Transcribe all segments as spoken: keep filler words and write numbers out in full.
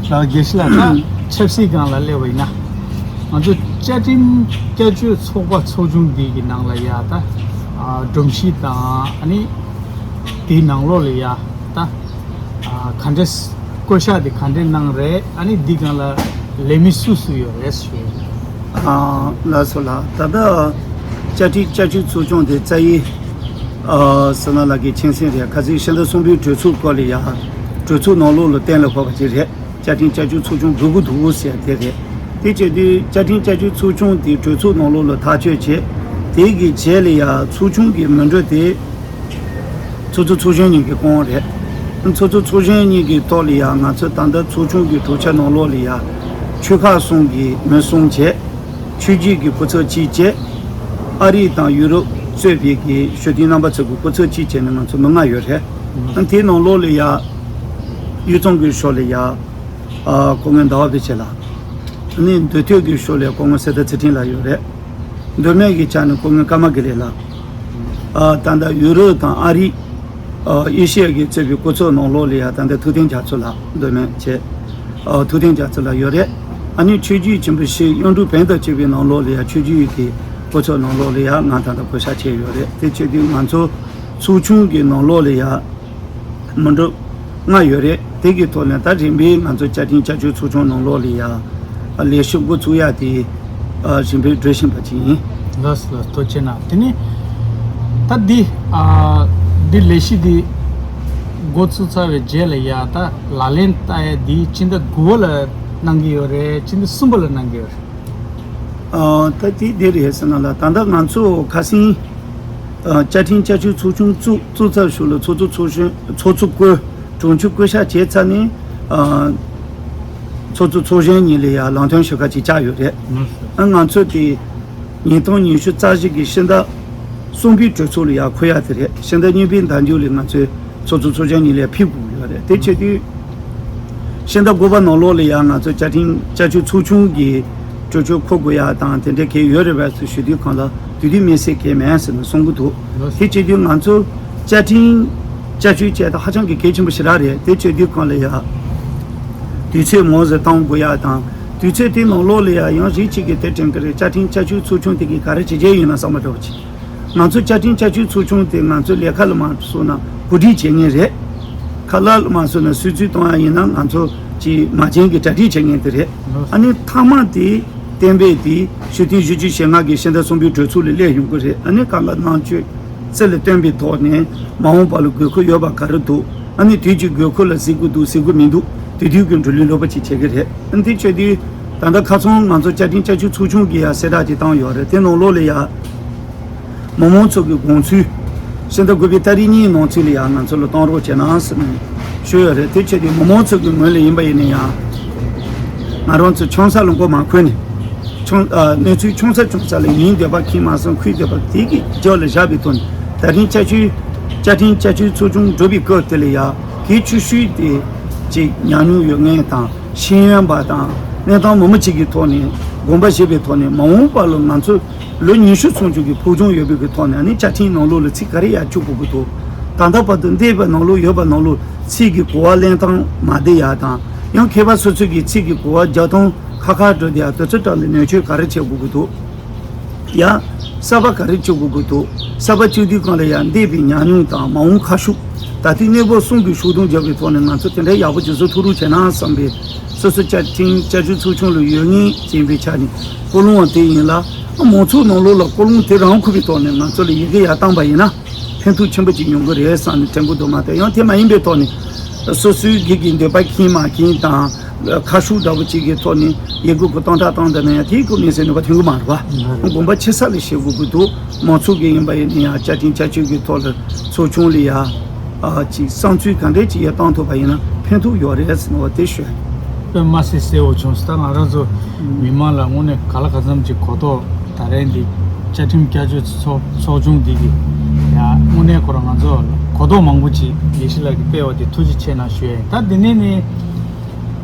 ད་དགེ་བཤེས་ལགས། ད་ཆབ་སྲིད་སྒང་ལ་སླེབས་པ་ཡིན་ན། ང་ཚོ་བཅའ་ཁྲིམས་བསྐྱར་བཅོས་ཚོགས་པ་ཚོགས་ཆུང་འདི་གི་ནང་ལ་ཡ་ད་ཨ་སྒྲོམ་གཞི་དང་ཨ་ནི་དེའི་ནང་ལོགས་ལ་ཡ་ད་ཨ་ག་འདྲས་བསྐོ་བཞག་དེ་ག་འདྲས་གནང་རེད། ཨ་ནི་འདི་སྒང་ལ་ལས་མི་སུ་སུ་ཡོད་རེད་ཞུ་ཡིན། ཨ་ལགས་སོ་ལགས། ད་ལྟ་བཅའ་ཁྲིམས་བསྐྱར་བཅོས་ཚོགས་ཆུང་དེ་རྩ་ཡི་ཨ་ཟེར་ན་ལགས་ཀྱི་མཁྱེན་སེམས་རེད། ཁ་སང་ཕྱི་ཟླ་གསུམ་པའི་གྲོས་ཚོགས་སྐོར་ལ་ཡ་གྲོས་ཚོགས་ནང་ལོགས་ལ་གཏན་ལ་ཕབ་པ་ཅིག་རེད། བཅའ་ཁྲིམས་བསྐྱར་བཅོས་ཚོགས་ཆུང་དགོས་ཀྱི་འདུག་ཟེར་དེ་རེད། དེ་བྱས་དུས་བཅའ་ཁྲིམས་བསྐྱར་བཅོས་ཚོགས་ཆུང་དེ་གྲོས་ཚོགས་ནང་ལོགས་ལ་ཐག་གཅོད་བྱས། དེ་གི་རྗེས་ལ་ཡ་ཚོགས་ཆུང་གི་མི་འགྲོ་དེ་ཚོགས་གཙོ་ཚོགས་གཞོན་གཉིས་ཀྱི་དབང་རེད། ཚོགས་གཙོ་ཚོགས་གཞོན་གཉིས་ཀྱི་ཐོག་ལ་ཡ་ང་ཚོ་ད་ལྟ་ཚོགས་ཆུང་གི་གྲོས་ཆོད་ནང་ལོགས་ལ་ཡ་ཆོལ་ཁ་གསུམ་གྱི་མི་གསུམ་བྱས། ཆོས་བརྒྱུད་ཀྱི་སྐུ་ཚབ་གཅིག་བྱས། ཨ་རི་དང་ཡུ་རོབ་གཙོས་པའི་གི་ཞུ་དོན་རྣམ་པ་ཚོ་གི་སྐུ་ཚབ་གཅིག་བྱས་ནས་ང་ཚོ་མི་ལྔ་ཡོད་རེད། དེའི་ནང་ལོགས་ལ་ཡ་དབུས་གཙང་གི་ཕྱོགས་ལ་ཡ་ཨ་སྐུ་ངོ་ཟླ་བ་བདེ་ཆེན་ལགས། ཨ་ནི་མདོ་སྟོད་ཀྱི་ཕྱོགས་ལ་སྐུ་ངོ་གསེར་རྟ་ཚེ་རིང་ལགས་ཡོད་རེད། མདོ་སྨད་ཀྱི་ཆ་ནས་སྐུ་ངོ་ཀརྨ་དགེ་ལེགས་ལགས། ཨ་ད་ལྟ་ཡུ་རོབ་དང་ཨ་རི། ཨ་ཨེ་ཤི་ཡ་གི་གཙོས་པའི་སྐུ་ཚབ་ནང་ལོགས་ལ་ཡ་ད་ལྟ་ཐུབ་བསྟན་རྒྱ་མཚོ་ལགས། མདོ་སྨད་བྱས། ཨ་ཐུབ་བསྟན་རྒྱ་མཚོ་ལགས་ཡོད་རེད། ཨ་ནི་ཆོས་བརྒྱུད་ཆེན་པོ་བཞི་གཡུང་དྲུང་བོན་དང་བཅས་པའི་ནང་ལོགས་ལ་ཡ་ཆོས་བརྒྱུད་ཀྱི་སྐུ་ཚབ་ནང་ལོགས་ལ་ཡ་ང་ད་ལྟ་བསྐོ་བཞག་བྱས་ཡོད་རེད། དེ་བྱེད་དུས་ང་ཚོ་ཚོགས་ཆུང་གི་ནང་ལོགས་ལ་ཡ་མི་འགྲོ་ལྔ་ཡོད་རེད། དེ་གི་ཐོག་ནས་ད་རིམ་པས་ང་ཚོ་བཅའ་ཁྲིམས་བསྐྱར་བཅོས་ཚོགས་ཆུང་ནང་ལོགས་ལ་ཡ་ལས་ཞུགས་འགོ་ཚུགས་ཡ་དེ་ཨ་རིམ་པས་འགྲོ་བཞིན་པ་ཅིག་ཡིན། ལགས་སོ་ལགས་སོ། ཐུགས་རྗེ་གནང་། དེ་ནས་ད་འདི་ཨ་འདི་ལས་གཞི་འདི་འགོ་ཚུགས་ཚར་བའི་རྗེས་ལ་ཡ་ད་ལག་ལེན་བསྟར་ཡ་འདི་སྤྱི་ཟླ་དགུ་པ་ལ་གནང་གི་ཡོད་རེད། སྤྱི་ཟླ་གསུམ་པ་ལ་གནང་གི་ཡོད་རེད། ཨ་ད་དེ་འདི་རེད་ཟེར་ན་ལ་ད་ལྟ་ང་ཚོ་ཁ་སང་ཨ་བཅའ་ཁྲིམས་བསྐྱར་བཅོས་ཚོགས་ཆུང་བཙུགས་བཙུགས་ཚར་ཞོར་ལ་ཚོགས་གཙོ་ཚོགས་གཞོན་ཚོགས་གཙོ་བསྐོས། གྲོས་ཆོད་བསྐོ་བཞག་བྱས་ཚར་ནས་ཨ་ཚོགས་གཙོ་ཚོགས་གཞོན་གཉིས་ལ་ཡ་ལམ་སྟོན་ཞུ་ཁ་ཅིག་བཅར་ཡོད་རེད། ཨ་ང་ཚོ་དེ་ཉིས་སྟོང་ཉི་ཤུ་རྩ་བཞི་གི་ཕྱི་ཟླ་གསུམ་པའི་གྲོས་ཚོགས་ལ་ཡ་འཁོད་ཡ་དེ་རེད། ཕྱི་ཟླ་གཉིས་པའི་ཟླ་མཇུག་ལ་ང་ཚོས་ཚོགས་གཙོ་ཚོགས་གཞོན་གཉིས་ལ་ཡ་ཕེབས་དགོས་ཡོད་རེད། དེ་བྱེད་དུས་ཕྱི་ཟླ་དགུ་པ་ནང་ལོགས་ལ་ཡ་ང་ཚོ་བཅའ་ཁྲིམས་བསྐྱར་བཅོས་ཚོགས་ཆུང་གི་གྲོས་ཆོད་འཁོད་དགོས་ཡ་དང་དེ་འདྲ་གལ་ཡོད་རེད་པས་ཟེར་ཞུ་དུས་གང་ལ་དེ་དུས་མེད་ཟེར་གལ་མེད་ཟེར་ནས་གསུང་གི་འདུག་དེ་བྱེད་དུས་ང་ཚོ་བཅའ་ཁྲིམས་བསྐྱར་བཅོས་བྱས་ད་ཧ་ཅང་གི་གལ་ཆེན་པོ་ཞེ་དྲག་རེད། དེ་བྱེད་དུས་གང་ལ་ཡ་དུས་ཚོད་མང་ཟེར་བཏང་དགོས་ཡ་དང་། དུས་ཚོད་དེ་ནང་ལོགས་ལ་ཡ་ཡང་རིགས་གཅིག་གིས་དེ་དྲན་གི་རེད། བཅའ་ཁྲིམས་བསྐྱར་བཅོས་ཚོགས་ཆུང་དེ་གིས་ག་རེ་བྱེད་ཀྱི་ཡིན་ན་བསམ་པ་འདྲ་བོ་ཅིག་ང་ཚོ་བཅའ་ཁྲིམས་བསྐྱར་བཅོས་ཚོགས་ཆུང་དེ་ང་ཚོའི་ལས་ཀ་ལ་མ་སོང་ན་གོ་སྒྲིག་བྱེད་མཁན་རེད། ཁ་ལག་ལ་མ་སོང་ན་སྲིད་བྱུས་གཏོང་ཡ་ཡིན་ན་ང་ཚོ་ཀྱི་མ་བྱན་གྱི་གྲ་སྒྲིག་བྱེད་མཁན་དེ་རེད། ཨ་ནི་མཐའ་མ་དེ་གཏན་འབེབས་དེ་ཞུ་དུས་བཞི་བཅུ་ཞེ་ལྔ་གི་ཕྱི་ཟླ་གསུམ་པའི་གྲོས་ཚོགས་ལ་སླེབས་ཡོང་གི་རེད། ཨ་ནི་གང་ལ་ནང་ཆོས་རྩིས་ལ་བཏོན་པའི་ཐོག་ནས་མ་འོངས་པ་ལ་དགོས་མཁོ་ཡོད་པ་ག་རེ་འདུག་ཨ་ནི་དུས་ཀྱི་དགོས་མཁོ་ལ་གཟིགས་དགོས་འདུག་གཟིགས་དགོས་མི་འདུག་དེ་དུས་ཀྱི་འགྲོ་ལུགས་ལོག་པ་ཅིག་བྱེད་ཀྱི་རེད། ཨ་ནི་དེ་བྱེད་དུས་ད་ལྟ་ཁ་སང་ང་ཚོ་བཅའ་ཁྲིམས་བསྐྱར་བཅོས་ཚོགས་ཆུང་གིས་ཡ་གསལ་བསྒྲགས་ཅིག་བཏང་ཡོད་རེད། དེ་ནང་ལོགས་ལ་ཡ། མི་མང་ཚོ་གི་དགོངས་ཚུལ། ཕྱི་ཟླ་དགུ་པའི་ཏ་རིག་གཉིས་ནང་ཚུད་ལ་ཡང་ང་ཚོ་ལ་གཏོང་རོགས་བྱེད་གནང་ཟེར་ནས་ཞུས་ཡོད་རེད། དེ་བྱས་ཏེ་མི་མང་ཚོ་གི་ངོས་ལ་ཡིན་པ་ཡིན་ན་ཡང་། ང་རང་ཚོ་ཆུང་ས་ལ་མགོ་མ་འཁོར་ནས། ཆུང་ཨ་གནས་ཚུལ་ཆུང་ས་ཆུང་ས་ལ་ངའི་འདོད་པ་ཁེངས་མ་སོང་། ཁོའི་འདོད་པ་དེ་གི་རྒྱབ་ལ་བཞག་པའི་ཐོག་ནས་ད་ཐེངས་བཅའ་ཆོས་བཅའ་ཁྲིམས་བསྐྱར་བཅོས་ཚོགས་ཆུང་འགྲོ་བའི་སྐབས་དེ་ལ་ཡང་གལ་ཆེ་ཤོས་དེ་ཅིག་ཉམས་མྱོང་ཡོད་མཁན་དང་ཤེས་ཡོན་པ་དང་གནས་སྟངས་མི་མང་ཅིག་གི་ཐོག་ནས་དགོངས་པ་བཞེས་པའི་ཐོག་ནས་མ་འོངས་པ་ལ་ང་ཚོ། ལོ་ཉི་ཤུ་ཚུན་ཆད་ཀྱི་ཕུགས་རྒྱང་ཡོད་པའི་གི་ཐོག་ནས་ཨ་ནི་བཅའ་ཁྲིམས་ནང་ལོགས་ལ་ཚིག་ག་རེ་ཡར་བཅུག་དགོས་ཀྱི་འདུག་ད་ལྟ་བར་དུ་འདས་པའི་ནང་ལོགས་ཡོད་པ་ནང་ལོགས་ཚིག་གི་གོ་བ་ལེན་སྟངས་མ་བདེ་ཡ་དང་ཡང་མཁས་པ་སོ་སོ་གི་ཚིག་གི་གོ་བ་རྒྱག་སྟངས་ཁ་ཁ་འགྲོ་བསྡད་ཡ་དེ་ཚོ་དྲངས་ཏེ་ནན་བརྗོད་ག་རེ་བྱེད་དགོས་ཀྱི་འདུག་ཡ། གསར་པ་ག་རེ་བཅུག་དགོས་ཀྱི་འདུག་གསར་པ་བཅུག་དུས་སྒང་ལ་ཡ་འདས་པའི་ཉམས་མྱོང་དང་མ་འོངས་ཁ་ཕྱོགས་ད་ལྟའི་གནས་བབ་གསུམ་གྱི་ཤུགས་རྡུང་རྒྱག་པའི་ཐོག་ནས་ང་ཚོ་དེ་འདྲའི་ཡག་པོ་ཅིག་བཟོ་ཐུབ་རོགས་བྱས་ན་བསམ་པའི་སོ་སོ་བཅའ་ཁྲིམས་བསྐྱར་བཅོས་ཚོགས་ཆུང་ལ་ཡོད་ངེས་ཅན་པའི་ཆ་ནས་ཀོ་ལོང་བ་དེ་ཡིན་ལ། མང་ཚོགས་ནང་ལོགས་ལ་ཀོ་ལོང་དེ་རང་ཁུར་བའི་ཐོག་ནས་ང་ཚོ་ལ་ཡི་གེ་ཡར་བཏང་པ་ཡིན་ན་ཕན་ཐོགས་ཆེན་པོ་ཅིག་ཡོང་གི་རེད་བསམ་ནས་དྲན་གྱི་འདུག་མ་གཏོགས་ཡང་དེ་མ་ཡིན་པའི་ཐོག་ནས་སོ་སོའི་སྒེར་གྱི་འདོད་པ་ཁེངས་མ་ཁེངས་དང་། ཁ་ཤུགས་འདྲ་བོ་ཅིག་གི་ཐོག་ནས་ཡི་གེ་གི་སྟངས་འཐག་བཏང་བསྡད་ན་ཡང་དེའི་སྐོར་མི་ཟེར་ནུས་པ་ཐོན་གི་མ་རེད་པ། དགོངས་པ་ཆེ་ས་ལ་བཞེས་དགོས་ཀྱི་འདུག་མང་ཚོགས་ཀྱི་ཡིན་པ་ཡིན་ན་ཡང་བཅའ་ཁྲིམས་བསྐྱར་བཅོས་ཀྱི་ཐོག་ལ་ཚོགས་ཆུང་ལ་ཡ། ཨ་ཅིག་བསམ་ཚུལ་ག་འདྲས་ཅིག་ཡར་བཏང་ཐུབ་པ་ཡིན་ན་ཕན་ཐོགས་ཡོད་རེད་ཟེར་ནས་བ་དེ་ཞུ། དཔེ་མ་སྲིད་གསལ་བོ་བྱུང་སོང་། ད་ང་རང་ཚོ་མི་མང་ལ་དངོས་གནས་ག་ལ་ག་ཚམ་ཅིག་གོ་རྟོགས་ད་རེས་འདི་བཅའ་ཁྲིམས་བསྐྱར་བཅོས་ཚོགས་ཚོགས་ཆུང་འདི་གི་ཡ་དངོས་གནས་ཁོ་རང་ང་ཚོ་གོ་རྟོགས་མང་པོ་ཅིག་དགེ་བཤེས་ལགས་ཀྱིས་སྤེལ་བ་དེ་ཐུགས་རྗེ་ཆེ་གནང་ཞུ་ཡ་ཡིན། ད་འདི་ནས་ནི།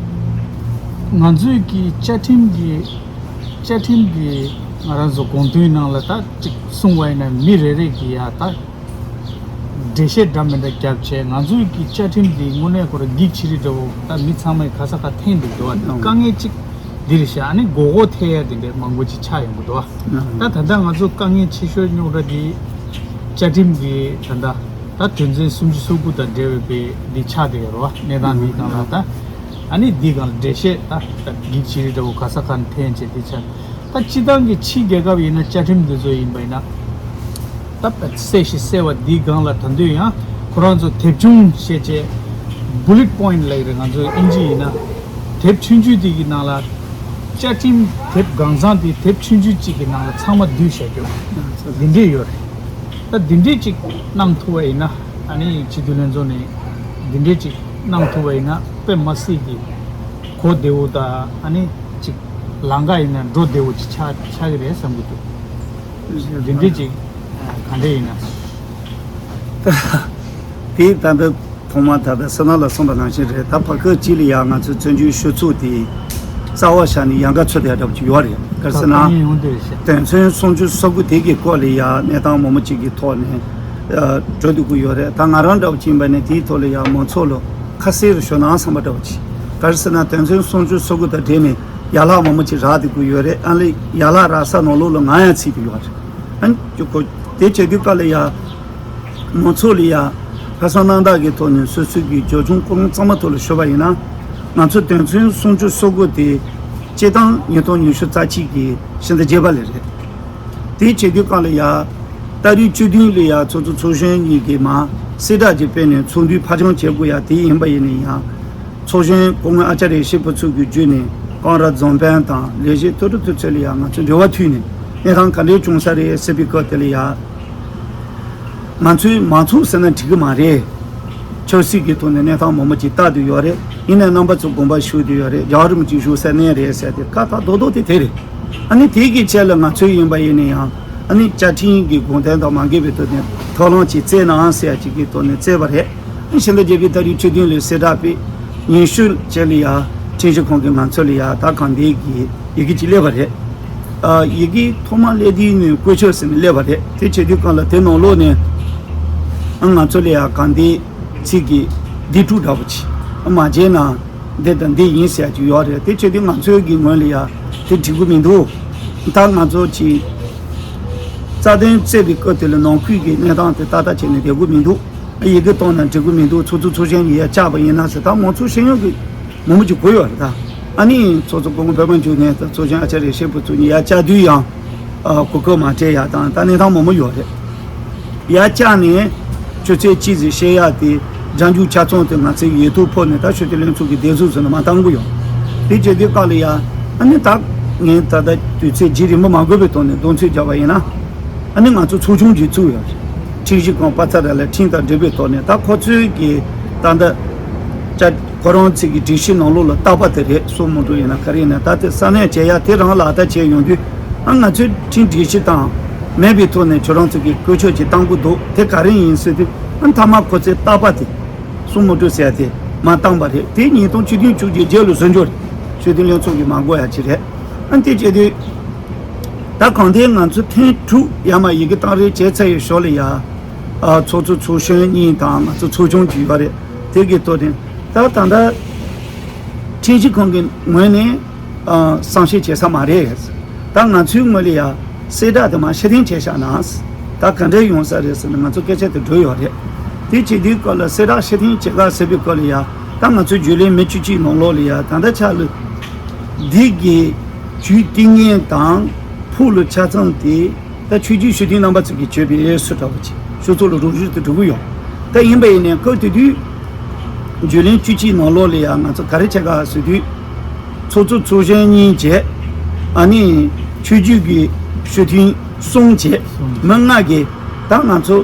ང་ཚོས་ཀྱི་བཅའ་ཁྲིམས་ཀྱི་བཅའ་ཁྲིམས་ཀྱི་ང་རང་ཚོ་དགོངས་དོན་ནང་ལ་ད་ཅིག་གསུངས་པ་ཡིན་ན་མི་རེ་རེ་གི་ཡ་ད་ འགྲེལ་བཤད་འདྲ་མི་འདྲ་བརྒྱབ་བྱས། ང་ཚོའི་གི་བཅའ་ཁྲིམས་འདི་དངོས་གནས་ཁོ་རང་འགན་འཁྲི་རེད་འདྲ་བོ་ད་མི་ཚང་མས་ག་ས་ག་འཐེན་འདུག་འདུག་བ། ད་དཀའ་ངལ་གཅིག་འདི་རེད་ཤག་ཨ་ནི་མགོ་སྐོར་ཐེབས་ཡ་དེ་འདྲའི་མང་པོ་ཅིག་ཆགས་ཡོང་གི་འདུག་བ། ད་ད་ལྟ་ང་ཚོ་དཀའ་ངལ་ཆེ་ཤོས་རྙོག་དྲ་འདི་བཅའ་ཁྲིམས་འདི་ད་ལྟ་ད་དོན་ཚན་སུམ་ཅུ་སོ་དགུ་དང་འབྲེལ་བའི་དཔེ་འདི་ཆགས་བསྡད་ཡོད་རེད་བ། གནས་སྟངས་འདིའི་སྒང་ལ་ད་ཨ་ནི་འདིའི་སྒང་ལ་འགྲེལ་བཤད་ད་ད་འགན་འཁྲི་རེད་འདྲ་བོ་ག་ས་ག་འཐེན་བྱས་འདི་ཆགས། ད་སྤྱི་བཏང་གི་ཕྱིའི་རྒྱལ་ཁབ་ཡིན་ན་བཅའ་ཁྲིམས་འདི་ཚོ་ཡིན་པ་ཡིན་ན། ད་གསལ་ཞིང་གསལ་བ་འདིའི་སྒང་ལ་ད་དུང་ཡང་ཁོ་རང་ཚོ་དེབ་ཆུང་བཤད་བྱས། Bullet point ལབ་ཀྱི་རེད་ང་ཚོའི་ཨིན་ཇི་ཡིན་ན། དེབ་ཆུང་ཆུང་དེ་གི་ནང་ལ་བཅའ་ཁྲིམས་དེབ་གང་ཚང་དེ་དེབ་ཆུང་ཆུང་གཅིག་གི་ནང་ལ་ཚང་མ་བསྡུས་བཞག་རྒྱུ་འདི་འདྲས་ཡོད་རེད། ད་འདི་འདྲས་ཅིག་གནང་ཐུབ་པ་ཡིན་ན་ཨ་ནི་སྤྱི་འཐུས་ལྷན་ཚོགས་ནས་འདི་འདྲས་ཅིག་གནང་ཐུབ་པ་ཡིན་ན་དཔེ་མ་སྲིད་ཀྱི་གོ་བདེ་བོ་དང་ཨ་ནི་ཅིག་ལམ་ཁ་ཡིན་ན་འགྲོ་བདེ་བོ་ཅིག་ཆགས་ཆགས་ཀྱི་རེད་བསམ་གྱི་འདུག་འདི་འདྲས་ཅིག་ག་འདྲས་ཡིན་ན། དེ་ད་ལྟ་ཐོག་མ་ད་ལྟ་བསོད་ནམས་ལགས་གསུངས་པ་ནང་བཞིན་རེད། ད་བར་སྐབས་གཅིག་ལ་ཡང་ང་ཚོའི་བཙན་བྱོལ་གཞུང་ཚོགས་དེ་རྩ་བ་བཞག་ནས་ཡལ་ག་ཚུད་བསྡད་ཡག་འདྲ་པོ་ཅིག་ཡོད་རེད། ག་རེ་ཟེར་ན། ད་ཡིན་ཡོང་དུས་རེད་ཤག་དོན་ཚན་སུམ་ཅུ་སོ་དགུ་དེ་གི་སྐོར་ལ་ཡང་གནས་སྟངས་མང་པོ་ཅིག་གི་ཐོག་ནས་ཨ་འགྲོ་སྡོད་ཀྱི་ཡོད་རེད། ད་ང་རང་འདྲ་པོ་ཅིག་ཡིན་པ་ནས་དེའི་ཐོག་ལ་ཡང་མང་ཚོགས་ལ་ཁ་གསལ་རུ་ཞུ་ན་བསམ་པ་འདྲ་པོ་ཅིག་ག་རེ་ཟེར་ན་དོན་ཚན་སུམ་ཅུ་སོ་དགུ་དང་འབྲེལ་ནས་ཡན་ལག་མང་པོ་ཅིག་རག་སྡོད་ཀྱི་ཡོད་རེད། ཨ་ལས་ཡན་ལག་རག་ས་ནང་ལོགས་ལ་ང་ཡང་ཚུད་ཀྱི་ཡོད་རེད། ཨ་ནི་ཁོ་དེ་བྱེད་དུས་སྐབས་ལ་ཡང་མང་ཚོགས་ལ་ཡང་ཁ་སང་གནང་སྟངས་ཀྱི་ཐོག་ནས་སོ་སོའི་གི་བརྗོད་བྱུང་སྐོར་གླེང་གཙང་མ་ཐོག་ལ་ཞུས་པ་ཡིན་ན། ང་ཚོ་དོན་ཚན་སུམ་ཅུ་སོ་དགུ་དེ་སྤྱིར་བཏང་ཉིས་སྟོང་ཉི་ཤུ་རྩ་གཅིག་གི་ཕྱི་ཟླ་བརྒྱད་པ་ལ་རེད། དེ་བྱེད་དུས་སྐབས་ལ་ཡང་ཏ་རིག་བཅུ་བདུན་ལ་ཡང་ཚོགས་གཙོ་ཚོགས་གཞོན་གཉིས་ཀྱིས་མར་གསལ་བསྒྲགས་ཅིག་སྤེལ་ནས་ཚོགས་འདུ་ཕར་འགྱངས་བྱེད་དགོས་ཡ་དེ་ཡིན་པ་ཡིན་ན་ཡང་། ཚོགས་གཞོན་སྐུ་ངོ་ཨ་ཅཱརྱ་ཡེ་ཤེས་ཕུན་ཚོགས་ཀྱིས་བརྒྱུད་ནས་ཀང་ར་རྫོང་དཔོན་དང་ལས་བྱེད་ཐུབ་དྲུག་ཐུབ་ཚོད་ལ་ཡང་ང་ཚོ་འབྲེལ་བ་མཐུད་ནས་གནས་སྟངས་ག་འདྲས་བྱུང་ས་རེད་ཟེར་བའི་སྐབས་དེ་ལ་ཡང་། ང་ཚོའི་མང་ཚོགས་ཟེར་ན་འགྲིག་གི་མ་རེད། ཆབ་སྲིད་ཀྱི་ཐོག་ནས་གནས་སྟངས་མང་པོ་ཅིག་ལྟ་དུ་ཡོད་རེད། ཡིན་ནའི་རྣམ་པ་ཚོ་དགོངས་པ་ཞུ་དུ་ཡོད་རེད། རྒྱལ་བ་རིན་པོ་ཆེ་བཞུགས་སའི་གནས་རེད་ཟེར་ཏེ་བཀའ་ཐག་རྡོག་རྡོག་དེ་དེ་རེད། ཨ་ནི་དེ་གི་ཆེད་ལ་ང་ཚོས་ཡིན་པ་ཡིན་ན་ཡང་ཨ་ནི་བཅའ་ཁྲིམས་ཀྱི་དགོངས་དོན་དང་མ་འགལ་བའི་ཐོག་ནས་ཐབས་ལམ་ཅིག་བཙལ་ནའང་ཟེར་ཡ་ཅིག་གི་ཐོག་ནས་བཙལ་བ་རེད། ཨ་ནི་ཕྱི་ཟླ་བརྒྱད་པའི་ཏ་རིག་བཅུ་བདུན་ལ་གསལ་བསྒྲགས་སྤེལ། ཉི་ཤུ་ཅན་ལ་ཡ་ཁྲིམས་ཞིབ་ཁང་གིས་ང་ཚོ་ལ་ཡ་ད་གང་འདྲའི་གི་ཡི་གེ་ཅིག་སླེབས་པ་རེད། ཨ་ཡི་གེ་ཐོག་མ་སླེབས་དུས་ནས་བཀོད་ཁྱབ་ཟེར་ནས་སླེབས་པ་རེད། དེ་བྱེད་དུས་སྒང་ལ་དེ་ནང་ལོགས་ནས་ཨ་ང་ཚོ་ལ་ཡ་གང་འདྲའི་ཚིག་གི་འདི་དྲུག་འདྲ་པོ་ཅིག་ཨ་མ་བརྗེས་ན། འདི་དང་འདི་ཡིན་ཟེར་ཡ་ཅིག་ཡོད་རེད། དེ་བྱེད་དུས་ང་ཚོའི་གི་ངོས་ལ་ཡ་དེ་འགྲིག་གི་མི་འདུག་ད་ང་ཚོ་གི་རྩ་དོན་རྩོད་པའི་སྐབས་དེ་ལ་ནང་ཁུལ་གྱི་གནས་སྟངས་དེ་ཏག་ཏག་བྱས་ནས་བསྡད་གི་མི་འདུག་ཡི་གེ་བཏང་ན་འགྲིག་གི་མི་འདུག་ཚོགས་གཙོ་ཚོགས་གཞོན་གྱིས་ཡ་བཅར་བ་ཡིན་ན་ཟེར། ད་མང་ཚོགས་ཤེས་ཡོན་གྱི་མང་པོ་ཅིག་གོ་ཡོད་རེད། ད་ཨ་ནི་ཚོགས་གཙོ་སྐུ་ངོ་བོད་དཔོན་འབྱོར་ལྡན་དང་ཚོགས་གཞོན་ཨ་ཅཱརྱ་ཡེ་ཤེས་ཕུན་ཚོགས་གཉིས་ཡ་བཅར་དུས་ཡང་གོ་སྐབས་མ་སྤྲད་ཡ་དང་ད་གནས་སྟངས་མང་པོ་ཡོད་རེད། ཡར་བཅར་ནས་ཆུ་ཚོད་གཅིག་ཙམ་བཤད་ཡག་དེ་སྒྲ་འཇུག་ཆ་ཚང་དེ་ང་ཚོའི་ཡིག་ཐོག་ཕབ་ནས་ད་ཆོས་དད་ལྷན་ཚོགས་ཀྱི་སྡེ་ཚོགས་ཚོ་ནས་མར་བཏང་གི་ཡོད། དེ་བྱེད་དུས་སྐབས་ལ་ཡ་ཨ་ནི་ད་ངས་ད་ལྟ་དུས་ཚོད་རྒྱུན་རིང་པོ་མ་དགོས་པའི་ཐོག་ནས་གདེང་ཚོད་བརྒྱབ་པ་ཡིན་ན་ཨ་ནི་ང་ཚོ་ཚོགས་ཆུང་ཅིག་བཙུགས་ཡོད། ཁྲིམས་ཞིབ་ཁང་པ་ཚ་ར་ལ་ཁྲིམས་དང་འབྲེལ་བའི་ཐོག་ནས་ད་ཁོ་ཚོའི་གི་ད་ལྟ་ཅ་ཁོ་རང་ཚོའི་གི་སྒྲིག་གཞི་ནང་ལོགས་ལ་བཏགས་པ་དེ་རེད། སོ་མོ་ཊ་ཡིན་ན་ག་རེ་ཡིན་ན་ད་དེ་ས་གནས་བྱེད་ཡག་དེ་རང་ལག་བསྟར་བྱས་ཡོང་དུས། ཨ་ང་ཚོའི་ཁྲིམས་སྒྲིག་གཞི་དང་མེད་པའི་ཐོག་ནས་ཁྱོད་རང་ཚོ་གིས་བཀོལ་སྤྱོད་ཅིག་བཏང་གི་འདུག་དེ་ག་རེ་ཡིན་ཟེར་དུས་ཨ་མཐའ་མ་ཁོ་ཚོས་བཏགས་པ་དེ་སུ་མོ་ཊ་ཟེར་ཡ་དེ་མར་བཏང་པ་རེད། དེ་ཉིས་སྟོང་བཅུ་བདུན་བཅོ་བརྒྱད་རྗེས་ལ་བཟོ་འཇོག་རེད། ཆོས་དད་ལྷན་ཚོགས་ཀྱིས་མ་དགོས་ཡ་ཅིག་རེད། ཨ་དེ་བྱེད་དུས་ད་གང་ལྟར་ང་ཚོ་ཐེངས་དྲུག་ཡར་མར་ཡི་གེ་གཏང་རེས་བྱས་ཚར་ཡོད་ཞོར་ལ་ཡ། ཨ་ཚོགས་གཙོ་ཚོགས་གཞོན་གཉིས་དང་ང་ཚོ་ཚོགས་ཆུང་གཅིག་ཡོད་རེད། དེ་གི་ཐོག་ནས་ད་ད་ལྟ་ཁྲིམས་ཞིབ་ཁང་གི་ངོས་ནས་ཨ་བསམ་ཤེས་བྱེད་ས་མ་རེད། ད་ང་ཚོའི་ངོས་ལ་ཡ་གསལ་བསྒྲགས་དེ་མར་ཕྱིར་འཐེན་བྱས་བཞག་ན། ད་ག་འདྲས་ཡོང་ས་རེད་ཟེར་ནས་ང་ཚོ་སྐད་ཆ་དེ་འགྲོ་ཡོད་རེད། དེ་བྱེད་དུས་སྐབས་ལ་གསལ་བསྒྲགས་ཕྱིར་འཐེན་བྱེད་ག་ཟེར་བའི་སྐབས་ལ་ཡ་ད་ང་ཚོའི་བརྒྱུད་ལས་མི་བཅུ་གཅིག་ནང་ལོགས་ལ་ཡ་ད་ལྟ་ཆ་ལ་འདི་གི་རྒྱུའི་བསྟི་གནས་དང་ཕུགས་ལ་ཆ་ཚང་དེ། ད་ཆོས་བརྒྱུད་སྤྱི་འཐུས་རྣམ་པ་ཚོ་གིས་བྱས་པའི་དབྱེ་སུ་འདྲ་བོ་ཅིག་ཆོས་ཚོགས་ལ་རོགས་རུས་དུ་འགྲོ་གི་ཡོད། ད་ཡིན་པ་ཡིན་ནའི་སྐབས་དེ་དུས་བརྒྱུད་ལམ་བཅུ་གཅིག་ནང་ལོགས་ལ་ཡང་ང་ཚོ་ག་རེ་བྱས་ག་ཟེར་དུས། ཚོགས་གཙོ་ཚོགས་གཞོན་གཉིས་བྱས། ཨ་ནི་ཆོས་བརྒྱུད་ཀྱི་སྤྱི་འཐུས་གསུམ་བྱས། མི་ལྔ་གིས་ད་ང་ཚོ་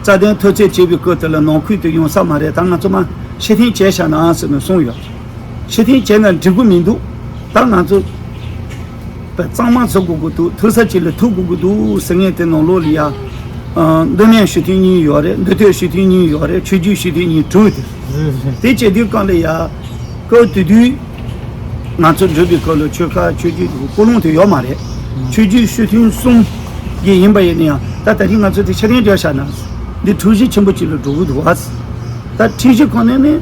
རྩ་དོན་འཐབ་རྩོད་བྱེད་པའི་སྐབས་དེ་ལ་ནང་ཁུལ་དུ་ཡོང་ས་མ་རེད། ད་ང་ཚོ་མར་ཕྱིར་འཐེན་བྱས་བཞག་ན་ཟེར་ནས་གསུངས་ཡོད། ཕྱིར་འཐེན་བྱས་ན་འགྲིག་གི་མི་འདུག་ད་ང་ཚོ་པའི་གཙང་མ་བཟོ་དགོས་ཀྱི་འདུག་ཐུག་ས་གཅིག་ལ་ཐུག་དགོས་ཀྱི་འདུག་ཟེར་མཁན་དེ་ནང་ལོགས་ལ་ཡ། ཨ་མདོ་སྨད་སྤྱི་འཐུས་གཉིས་ཡོད་རེད། མདོ་སྟོད་སྤྱི་འཐུས་གཉིས་ཡོད་རེད། ཆོས་བརྒྱུད་སྤྱི་འཐུས་གཉིས་དྲུག་དེ། དེ་བྱེད་དུས་སྒང་ལ་ཡ། སྐབས་དེ་དུས་ང་ཚོ་འགྲོ་བའི་སྐབས་ལ་ཆོལ་ཁ་ཆོས་བརྒྱུད་ཀྱི་ཀུན་སློང་དེ་ཡོད་མ་རེད། ཆོས་བརྒྱུད་སྤྱི་འཐུས་གསུམ་གྱི་ཡིན་པ་ཡིན་ན་ཡང་ད་ད་རིང་ང་ཚོ་དེ་ཕྱིར་འཐེན་བྱས་བཞག་ན། འདི་འཁྲུག་གཞི་ཆེན་པོ་ཅིག་ལ་འགྲོ་གི་འདུག་བ། ད་འཁྲུག་གཞི་ཁོ་ནས་ནི་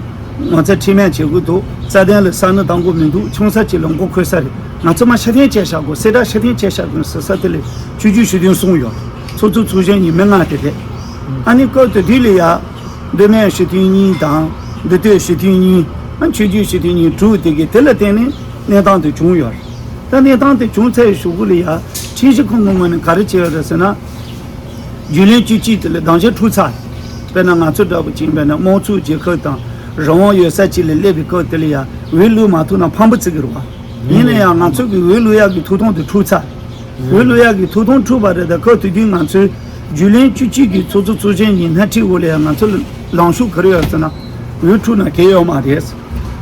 ང་ཚོ་ཁྲིམས་ཡང་བྱེད་དགོས་འདུག་རྩ་དོན་ལ་ས་ནི་བཏང་དགོས་མི་འདུག་ཆུང་ས་ཅིག་ལ་མགོ་འཁོར་ས་རེད། ང་ཚོ་མ་ཤ་ཐེན་བྱས་བཞག་དགོས། སེ་དྲག་ཤ་ཐེན་བྱས་བཞག་དགོས་ཟེར་ས་དེ་ལས་ཆོས་བརྒྱུད་ཞི་མཐུན་གསུམ་ཡོད། ཚོགས་གཙོ་ཚོགས་གཞོན་གཉིས་མི་ལྔ་དེ་རེད། ཨ་ནི་སྐབས་དེ་དུས་ལ་ཡ། མདོ་སྨད་ཞི་མཐུན་གཉིས་དང་། མདོ་སྟོད་ཞི་མཐུན་གཉིས། ཨ་ཆོས་བརྒྱུད་ཞི་མཐུན་གཉིས་དྲུག་དེ་གའི་དེ་ལ་བརྟེན་ནས་གནས་སྟངས་དེ་བྱུང་ཡོད་རེད། ད་གནས་སྟངས་དེ་བྱུང་ཚར་བའི་གཞུག་གུ་ལ་ཡ། ཁྲིམས་ཞིབ་ཁང་གི་ངོས་ནས་ག་རེ་བྱས་ཡོད་རེད་ཟེར་ན། རྒྱུན་ལས་བཅུ་གཅིག་དེ་ལ་སྡིངས་ཆ་འཁྲུག་ཚར། དཔེར་ན་ང་ཚོ་འདྲ་པོ་ཅིག་ཡིན་པས་ན་དམངས་གཙོའི་རྒྱལ་ཁབ་དང་རང་དབང་ཡོད་ས་ཅིག་ལ་སླེབས་པའི་སྐབས་དེ་ལ་ཡ་འོས་བླུག་མ་ཐུབ་ན་ཕངས་པ་བརྩི་གི་རེད་བ། ཡིན་ན་ཡང་ང་ཚོ་གི་འོས་བླུག་ཡག་གི་ཐོབ་ཐང་དེ་འཁྲུག་ཚར། འོས་བླུག་ཡག་གི་ཐོབ་ཐང་འཁྲུག་པ་རེད། ད་སྐབས་དེ་དུས་ང་ཚོའི་རྒྱུན་ལས་བཅུ་གཅིག་གི་ཚོགས་གཙོ་ཚོགས་གཞོན་གཉིས་སྣེ་ཁྲིད་འོག་ལ་ཡང་ང་ཚོ་ལ་ལངས་ཕྱོགས་ག་རེ་ཡོད་ཟེར་ན། འོས་འཁྲུག་ན་གལ་ཡོད་མ་རེད།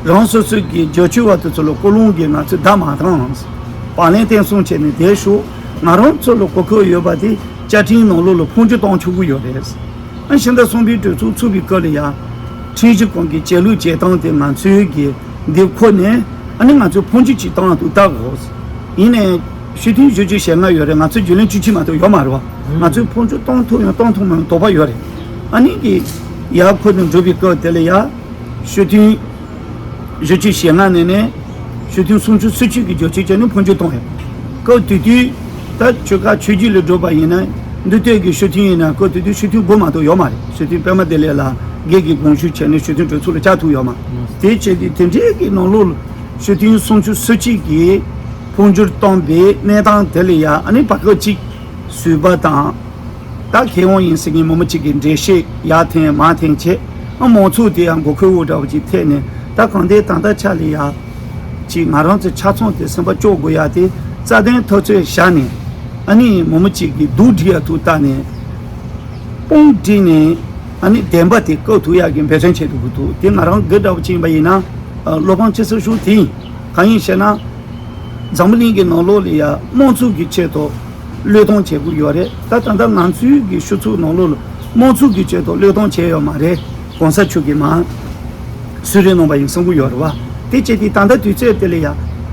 རང་སོ་སོ་གི་རྒྱབ་སྐྱོར་བ་དེ་ཚོ་ལ་ཀོ་ལོང་གིས་ང་ཚོ་བརྡ་མ་བཏང་། བག་ལེན་བརྟན་གསུམ་བྱས་ནས་བསྡད་ཤོག་ང་རང་ཚོ་ལ་གོ་སྐབས་ཡོད་པ་དེ་བཅའ་ཁྲིམས་ནང་ལོགས་ལ་འཕོ་འགྱུར་གཏོང་ཆོག་གི་ཡོད་རེད། ཨ་ཕྱི་ཟླ་གསུམ་པའི་གྲོས་ཚོགས་ཚུགས་པའི་སྐབས་ལ་ཡང་། ཁྲིམས་ཞིབ་ཁང་གི་བྱེད་ལུགས་བྱེད་སྟངས་དེ་ང་ཚོའི་གི་འདི་ཁོ་ནས་ཨ་ནི་ང་ཚོས་འཕོ་འགྱུར་ཅིག་བཏང་འདུག་ལྟ་དགོས། ཡིན་ནའི་ཞི་མཐུན་བཞི་བཅུ་ཞེ་ལྔ་ཡོད་རེད། ང་ཚོ་རྒྱུན་ལས་བཅུ་གཅིག་མ་གཏོགས་ཡོད་མ་རེད་བ། ང་ཚོས་འཕོ་འགྱུར་གཏོང་ཐུབ་ཡང་གཏོང་ཐུབ་མ་ཡང་དོགས་པ་ཡོད་རེད། ཨ་ནི་གི་ཡར་ཁོ་ནས་འགྲོ་བའི་སྐབས་དེ་ལ་ཡ། ཞི་མཐུན་བཞི་བཅུ་ཞེ་ལྔ་ནས་ནས་ཞི་མཐུན་སུམ་ཅུ་སོ་གཅིག་གི་རྒྱབ་སྐྱོར་བྱས་ནས་འཕོ་འགྱུར་གཏོང་ཡོད། སྐབས་དེ་དུས་ད་ཆོལ་ཁ་ཆོས་བརྒྱུད་ལ་བགྲོས་པ་ཡིན་ན་མདོ་སྟོད་ཀྱི་ཞི་མཐུན་ཡིན་ན་སྐབས་དེ་དུས་ཞི་མཐུན་དགོས་མ་གཏོགས་ཡོད་མ་རེད། ཞི་མཐུན་པད་མ་བདེ་ལེགས་ལགས་སྒེར་གྱི་དགོངས་ཞུ་བྱས་ནས་ཞི་མཐུན་གྲོས་ཚོགས་ལ་བཅར་ཐུབ་ཡོད་མ་རེད། དེ་བྱས་དུས་དེ་འདྲའི་གི་ནང་ལོགས་ལ་ཞི་མཐུན་སུམ་ཅུ་སོ་གཅིག་གི་འཕོ་འགྱུར་གཏོང་པའི་གནས་སྟངས་དེ་ལ་ཡ་ཨ་ནི་བར་སྐབས་གཅིག་བཟོས་པ་དང་། ད་མཁས་དབང་ཡིན་ཟེར་མཁན་མི་མང་གཅིག་གིས་འགྲེལ་བཤད་ཡར་འཐེན་མར་འཐེན་བྱས། ཨ་མང་ཚོགས་དེ་ཡང་མགོ་འཁོར་འོ་འདྲ་བ་ཅིག་ཐེབས་ནས་ད་གང་ལྟར་ད་ལྟ་ཆ་ལ་ཡ། ཅིག་ང་རང་ཚོའི་ཆ་ཚང་དེ་སེམས་པ་སྐྱོ་དགོས་ཡ་དེ་རྩ་དོན་འཐབ་རྩོད་བཞག་ནས། ཨ་ནི་མི་མང་གཅིག་གིས་སྡུག་སྒྲིག་ཡ་ཐུག་བལྟས་ནས། དཔུང་སྒྲིག་ནས་ཨ་ནི་བདེན་པ་དེ་བཀག་ཐུབ་ཡ་གི་འབད་བརྩོན་བྱེད་དགོས་ཀྱི་འདུག་དེ་ང་རང་སྒེར་འདྲ་བ་ཅིག་ཡིན་པ་ཡིན་ན། བློ་ཕམ་ཆེ་ཤོས་ཤོས་དེ་ཡིན། གང་ཡིན་ཞེ་ན། འཛམ་བུ་གླིང་གི་ནང་ལོགས་ལ་ཡ་དམངས་གཙོ་གི་ཆེད་དུ་བློས་གཏོང་བྱེད་དགོས་ཡོད་རེད། ད་ད་ལྟ་ང་ཚོའི་གི་ཤོག་ཚོགས་ནང་ལོགས་ལ་དམངས་གཙོ་གི་ཆེད་དུ་བློས་གཏོང་བྱས་ཡོད་མ་རེད། གོང་ས་མཆོག་གིས་མ་གསོལ་རས་གནང་བ་ཡིན་གསུང་གི་ཡོད་རེད་བ། དེ་བྱས་ཏེ་ད་ལྟ་དུས་ཚོད་དེ་ལ་ཡ་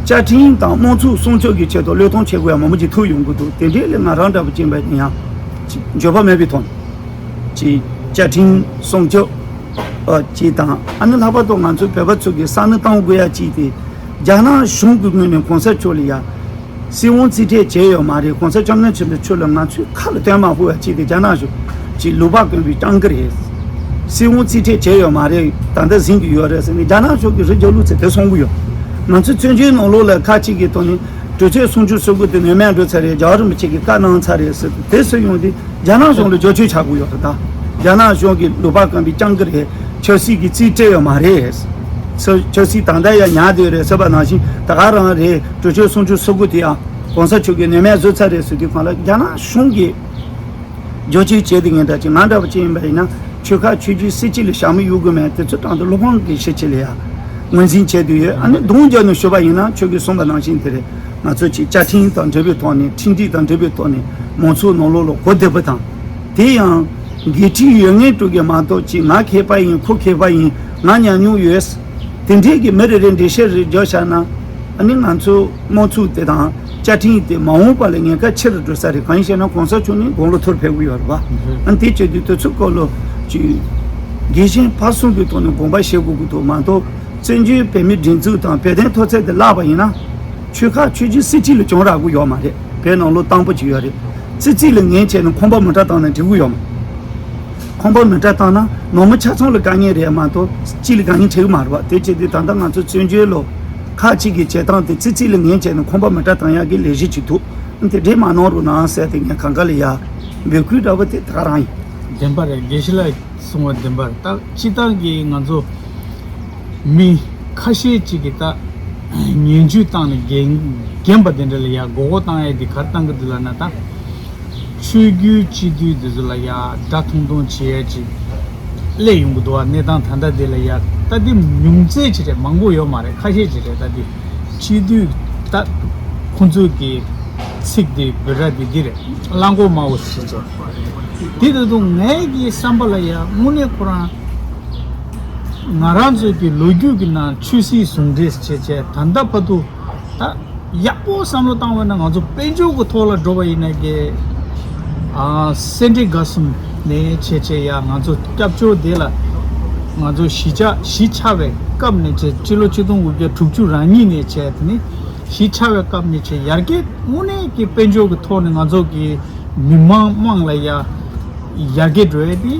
བཅའ་ཁྲིམས་དང་དམངས་གཙོ་སྲུང་སྐྱོབ་ཀྱི་ཆེད་དུ་བློས་གཏོང་བྱེད་དགོས་ཡ་མང་པོ་ཅིག་ཐུག་ཡོང་གི་འདུག་དེ་འདྲའི་ལས་ང་རང་འདྲ་པོ་ཅིག་ཡིན་པ་ཡིན་ཡང་། ཅིག་འགྱོད་པ་མེད་པའི་ཐོག་ནས་ཅིག་བཅའ་ཁྲིམས་སྲུང་སྐྱོབ་ཨ་ཅིག་དང་ཨ་ནི་ལྷག་པར་དུ་ང་ཚོ་བོད་པ་ཚོ་གི་བསམ་བློ་གཏོང་དགོས་ཡ་ཅིག་དེ། རྒྱ་ནག་གཞུང་གི་ངོས་ནས་གོང་ས་མཆོག་ལ་ཡ། སྲིད་དབང་རྩིས་སྤྲད་བྱས་ཡོད་མ་རེད། གོང་ས་སྐྱབས་མགོན་ཆེན་པོ་མཆོག་ལ་ང་ཚོས་ཁ་ལ་སྟོན་མ་ཕོད་པ་ཅིག་དེ་རྒྱ་ནག་གཞུང་གིས་ལུང་པ་དཀོན་པའི་སྤྱང་ཀི་རེད། སྲིད་དབང་རྩིས་སྤྲད་བྱས་ཡོད་མ་རེད། ད་ལྟ་ཟིན་གྱི་ཡོད་རེད་ཟེར་ནས་རྒྱ་ནག་གཞུང་གི་རི་རྒྱབ་ལུགས་ཚེ་དེ་གསུང་གི་ཡོད། ང་ཚོ་བཙན་བྱོལ་ནང་ལོགས་ལ་ཁག་ཅིག་གི་ཐོག་ནས་གྲོས་ཚོགས་སུམ་ཅུ་སོ་དགུ་དེ་ནུས་མེད་འགྲོ་ཚར་རེད། རྒྱལ་བ་རིན་པོ་ཆེ་གིས་བཀའ་གནང་ཚར་རེད་ཟེར་དེ་སུ་ཡོང་དུས་རྒྱ་ནག་གཞུང་ལ་རྒྱབ་སྐྱོར་བྱ་དགོས་ཡོད་རེད་ད། རྒྱ་ནག་གཞུང་གི་ལུང་པ་དཀོན་པའི་སྤྱང་ཀི་རེད། ཆབ་སྲིད་ཀྱི་རྩིས་སྤྲད་ཡོད་མ་རེད། ཆབ་སྲིད་ད་ལྟ་ཡང་ཉར་བསྡད་ཡོད་རེད་ཟེར་བ་ནང་བཞིན་ད་ག་རང་རེད། གྲོས་ཚོགས་སུམ་ཅུ་སོ་དགུ་དེ་ཡང་གོང་ས་མཆོག་གིས་ནུས་མེད་བཟོས་ཚར་རེད་ཟེར་དུས་གང་ལ་རྒྱ་ནག་གཞུང་གིས་རྒྱབ་སྐྱོར་བྱས་དེ་ངན་འདྲ་ཅིག་ང་འདྲ་བ་ཅིག་ཡིན་པ་ཡིན་ན་ཆོལ་ཁ་ཆོས་བརྒྱུད་སྲིད་སྤྱི་ལ་ཞྭ་མོ་གཡུག་གི་མེད། དེ་ཚོ་དྲང་དུ་བློ་ཕམ་གྱི་ཤེས་བྱེད་ལ་ཡ་ངོས་འཛིན་བྱས་དུས་ཡོད། ཨ་ནི་གདོང་རྒྱབ་ནས་ཞུས་པ་ཡིན་ན་ཁྱོད་ཀྱིས་གསུངས་པ་ནང་བཞིན་དེ་རེད། ང་ཚོ་ཅིག་བཅའ་ཁྲིམས་དང་འབྲེལ་བའི་ཐོག་ནས་ཁྲིམས་སྒྲིག་དང་འབྲེལ་བའི་ཐོག་ནས་མང་ཚོགས་ནང་ལོགས་ལ་གོ་བདེ་པོ་དང་། དེ་ཡང་འགན་འཁྲི་ཡོད་མཁན་དྲུག་གིས་མ་གཏོགས་ཅིག་ང་མཁས་པ་ཡིན་ཁོ་མཁས་པ་ཡིན་ང་ཉམས་མྱོང་ཡོད། དེ་འདྲས་ཀྱི་མི་རེ་རེ་འགྲེལ་བཤད་རེ་རྒྱག་བཞག་ན་ཨ་ནི་ང་ཚོ་དམངས་གཙོ་དེ་དང་བཅའ་ཁྲིམས་དེ་མ་འོངས་པ་ལ་ཉེན་ཁ་ཆེ་རུ་འགྲོ་ས་རེད། གང་ཡིན་ཞེ་ན་གོང་ས་མཆོག་ནི་དགུང་ལོ་མཐོ་རུ་ཕེབས་ཀྱི་ཡོད་རེད་པ། ཨ་ནི་དེ་བྱེད་དུས་དུས་ཚོད་སྐབས་ལ་ཅིག་རྒྱལ་ཞེན་ཕར་གསུམ་གྱི་ཐོག་ནས་དགོངས་པ་བཞེས་དགོས་ཀྱི་འདུག་མ་གཏོགས། བཙན་བྱོལ་བོད་མིའི་སྒྲིག་འཛུགས་དང་བོད་དོན་མཐོ་ཚད་དེ་བརླག་པ་ཡིན་ན། ཆོལ་ཁ་ཆོས་བརྒྱུད་སྲིད་སྤྱི་ལ་གྱོང་རག་གི་ཡོད་མ་རེད། བོད་ནང་ལོ་དང་པོ་ཅིག་ཡོད་རེད། ཙི་ཙི་ལ་ངན་བྱས་ནས་ཁང་པ་མི་འདྲ་བཏང་ན་འགྲིག་གི་ཡོད་མ། ཁང་པ་མི་འདྲ་བཏང་ན་ནང་མི་ཆ་ཚང་ལ་དཀའ་ངལ་རེད་མ་གཏོགས་སྤྱི་ལ་དཀའ་ངལ་འཕྲད་གི་མ་རེད་པ། དེ་བྱས་དུས་ད་ལྟ་ང་ཚོ་བཙན་བྱོལ་ལ་ཁག་ཅིག་གི་བྱེད་སྟངས་དེ་ཙི་ཙི་ལ་ངན་བྱས་ནས་ཁང་པ་མི་འདྲ་བཏང་ཡག་གི་ལས་གཞི་ཅིག་འདུག་དེ་འདྲས་མ་གནང་རོགས་གནང་ཟེར་ཏེ་ངས་གང་ག་ལ་ཡ་འབོད་སྐུལ་འདྲ་པོ་དེ་ད་ག་རང་ཡིན། བདེན་པ་རེད། དགེ་བཤེས་ལགས་གསུངས་པ་བདེན་པ་རེད། ད་སྤྱིར་བཏང་གི་ང་ཚོ་མི་ཁ་ཤས་ཅིག་གིས་ད་ངན་ཇུས་བཏང་ནས་རྒན་རྒན་པ་དེ་འདྲ་ལ་ཡ་མགོ་སྐོར་བཏང་ཡ་དེ་ག་རེ་བཏང་གི་འདུག་ལབ་ན། ད་ཆོས་བརྒྱུད་སྤྱི་འཐུས་དེ་ཚོ་ལ་ཡ་དགྲ་མཐོང་མཐོང་བྱེད་ཡ་ཅིག་སླེབས་ཡོང་གི་འདུག་བ། གནས་སྟངས་ད་ལྟ་དེ་ལ་ཡ་ད་དེ་ཉུང་ཚད་ཅིག་རེད། མང་པོ་ཡོད་མ་རེད། ཁ་ཤས་ཅིག་རེད། ད་དེ་སྤྱི་འཐུས་ད་ཁོང་ཚོ་གི་ཚིག་དེ་འབོད་སྒྲ་དེ་འདི་རེད། གླང་གོག་དམར་པོ་ཟེར་ཚོ། དེ་ད་དུང་ངའི་གི་བསམ་པ་ལ་ཡ་དངོས་གནས་ཁོ་རང་ང་རང་ཚོའི་གི་ལོ་རྒྱུས་ཀྱི་ནང་ཆོས་སྲིད་ཟུང་འབྲེལ་བྱས་བྱས་ད་ལྟ་བར་དུ་ད་ཡག་པོ་བསམ་བློ་བཏང་བ་ན་ང་ཚོ་དཔལ་འབྱོར་གྱི་ཐོག་ལ་འགྲོ་བ་ཡིན་ན་གི་ ཨ། སེ་འབྲས་དགའ་གསུམ་ནས་བྱས་བྱས་ཡ་ང་ཚོ་སྐྱབས་བཅོལ་དེ་ལ་ང་ཚོ་གཞིས་ཆགས་གཞིས་ཆགས་པའི་སྐབས་ནས་བྱས་སྤྱི་ལོ་ཆིག་སྟོང་དགུ་བརྒྱ་དྲུག་ཅུ་རེ་གཉིས་ནས་བྱས་དེ་ནས་གཞིས་ཆགས་པའི་སྐབས་ནས་བྱས་ཡར་རྒྱས་དངོས་གནས་ཀྱི་དཔལ་འབྱོར་གྱི་ཐོག་ནས་ང་ཚོ་གི་མི་མང་དམངས་ལ་ཡ་ཡར་རྒྱས་འགྲོ་ཡ་དེ་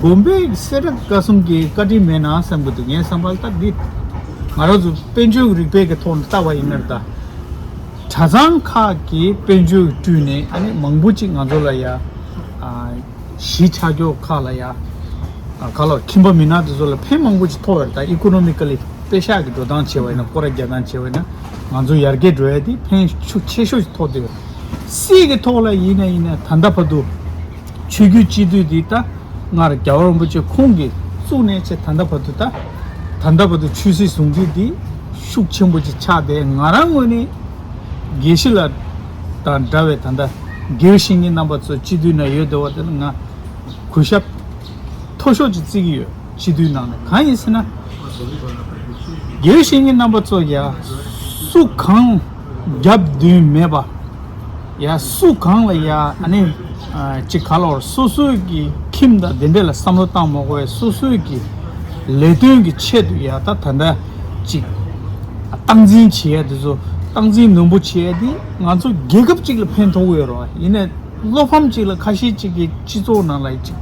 དགོན་པའི་སེ་འབྲས་དགའ་གསུམ་གྱི་བཀའ་དྲིན་མེད་ན་བསམ་གྱི་འདུག་ངའི་བསམ་པར་ད་འདི་ང་རང་ཚོ་དཔལ་འབྱོར་རིག་པའི་གི་ཐོག་ནས་ལྟ་བ་ཡིན་ན་ད། གྲྭ་ཚང་ཁག་གིས་དཔལ་འབྱོར་བསྐྲུན་ནས་ཨ་ནི་མང་པོ་ཅིག་ང་ཚོ་ལ་ཡ། ཨ། གཞིས་ཆགས་ཀྱོག་ཁག་ལ་ཡ། ཨ། ག་ལ་ཁྱིམ་པ་མི་ནག་དེ་ཚོ་ལ་ཕན་མང་པོ་ཅིག་ཐོགས་ཡོད་རེད། ད་ཨི་ཀོ་ནོ་མི་ཀ་ལི་པེ་ཤག་གི་འགྲོ་སྟངས་བྱས་པ་ཡིན་ན་སྐོར་ར་རྒྱག་སྟངས་བྱས་པ་ཡིན་ན་ང་ཚོ་ཡར་རྒྱས་འགྲོ་ཡ་དེ་ཕན་ཤུགས་ཆེ་ཤོས་ཅིག་ཐོགས་བསྡད་ཡོད། སྲིད་ཀྱི་ཐོག་ལ་ཡིན་ན་ཡིན་ན་ད་ལྟ་བར་དུ་ཆོས་བརྒྱུད་སྤྱི་འཐུས་འདི་ད། སྔར་རྒྱལ་བ་རིན་པོ་ཆེ་ཁོང་གིས་བཙུགས་ནས་བྱས་ད་ལྟ་བར་དུ་ད། ད་ལྟ་བར་དུ་ཆོས་སྲིད་ཟུང་འབྲེལ་འདི་ཤུགས་ཆེན་པོ་ཅིག་ཆགས་ཏེ་ང་རང་ངོས་ནས་དགེ་བཤེས་ལགས་དང་འདྲ་བའི་ད་ལྟ་དགེ་བའི་བཤེས་གཉེན་རྣམ་པ་ཚོ་སྤྱི་འཐུས་ནང་ཡོད་བསྡད་པ་དེ་ལ་ང་གུས་ཞབས་མཐོ་ཤོས་ཅིག་བརྩི་གི་ཡོད། སྤྱི་འཐུས་ནང་ནས་གང་ཡིན་ཟེར་ན། དགེ་བའི་བཤེས་གཉེན་རྣམ་པ་ཚོ་ཡ། སུ་གང་རྒྱབ་མདུན་མེད་པ། ཡ། སུ་གང་ལ་ཡ་ཨ་ནི། ཨ། ཅིག་ག་ལོར་སོ་སོའི་གི་ཁྱིམ་དང་དེ་འདྲ་ལ་བསམ་བློ་བཏང་མ་དགོས་པའི་སོ་སོའི་གི་ལས་དོན་གི་ཆེད་དུ་ཡ་ད་ད་ལྟ་ཅིག་སྟངས་འཛིན་བྱེད་ཡ་དེ་ཚོ་སྟངས་འཛིན་ནན་པོ་བྱེད་ཡ་དེ་ང་ཚོ་རྒྱལ་ཁབ་ཅིག་ལ་ཕན་ཐོགས་ཡོད་རེད་བ། ཡིན་ནའི་བློ་ཕམ་ཅིག་ལ་ཁ་ཤས་ཅིག་གི་སྤྱི་ཚོགས་ནང་ལ་ཅིག་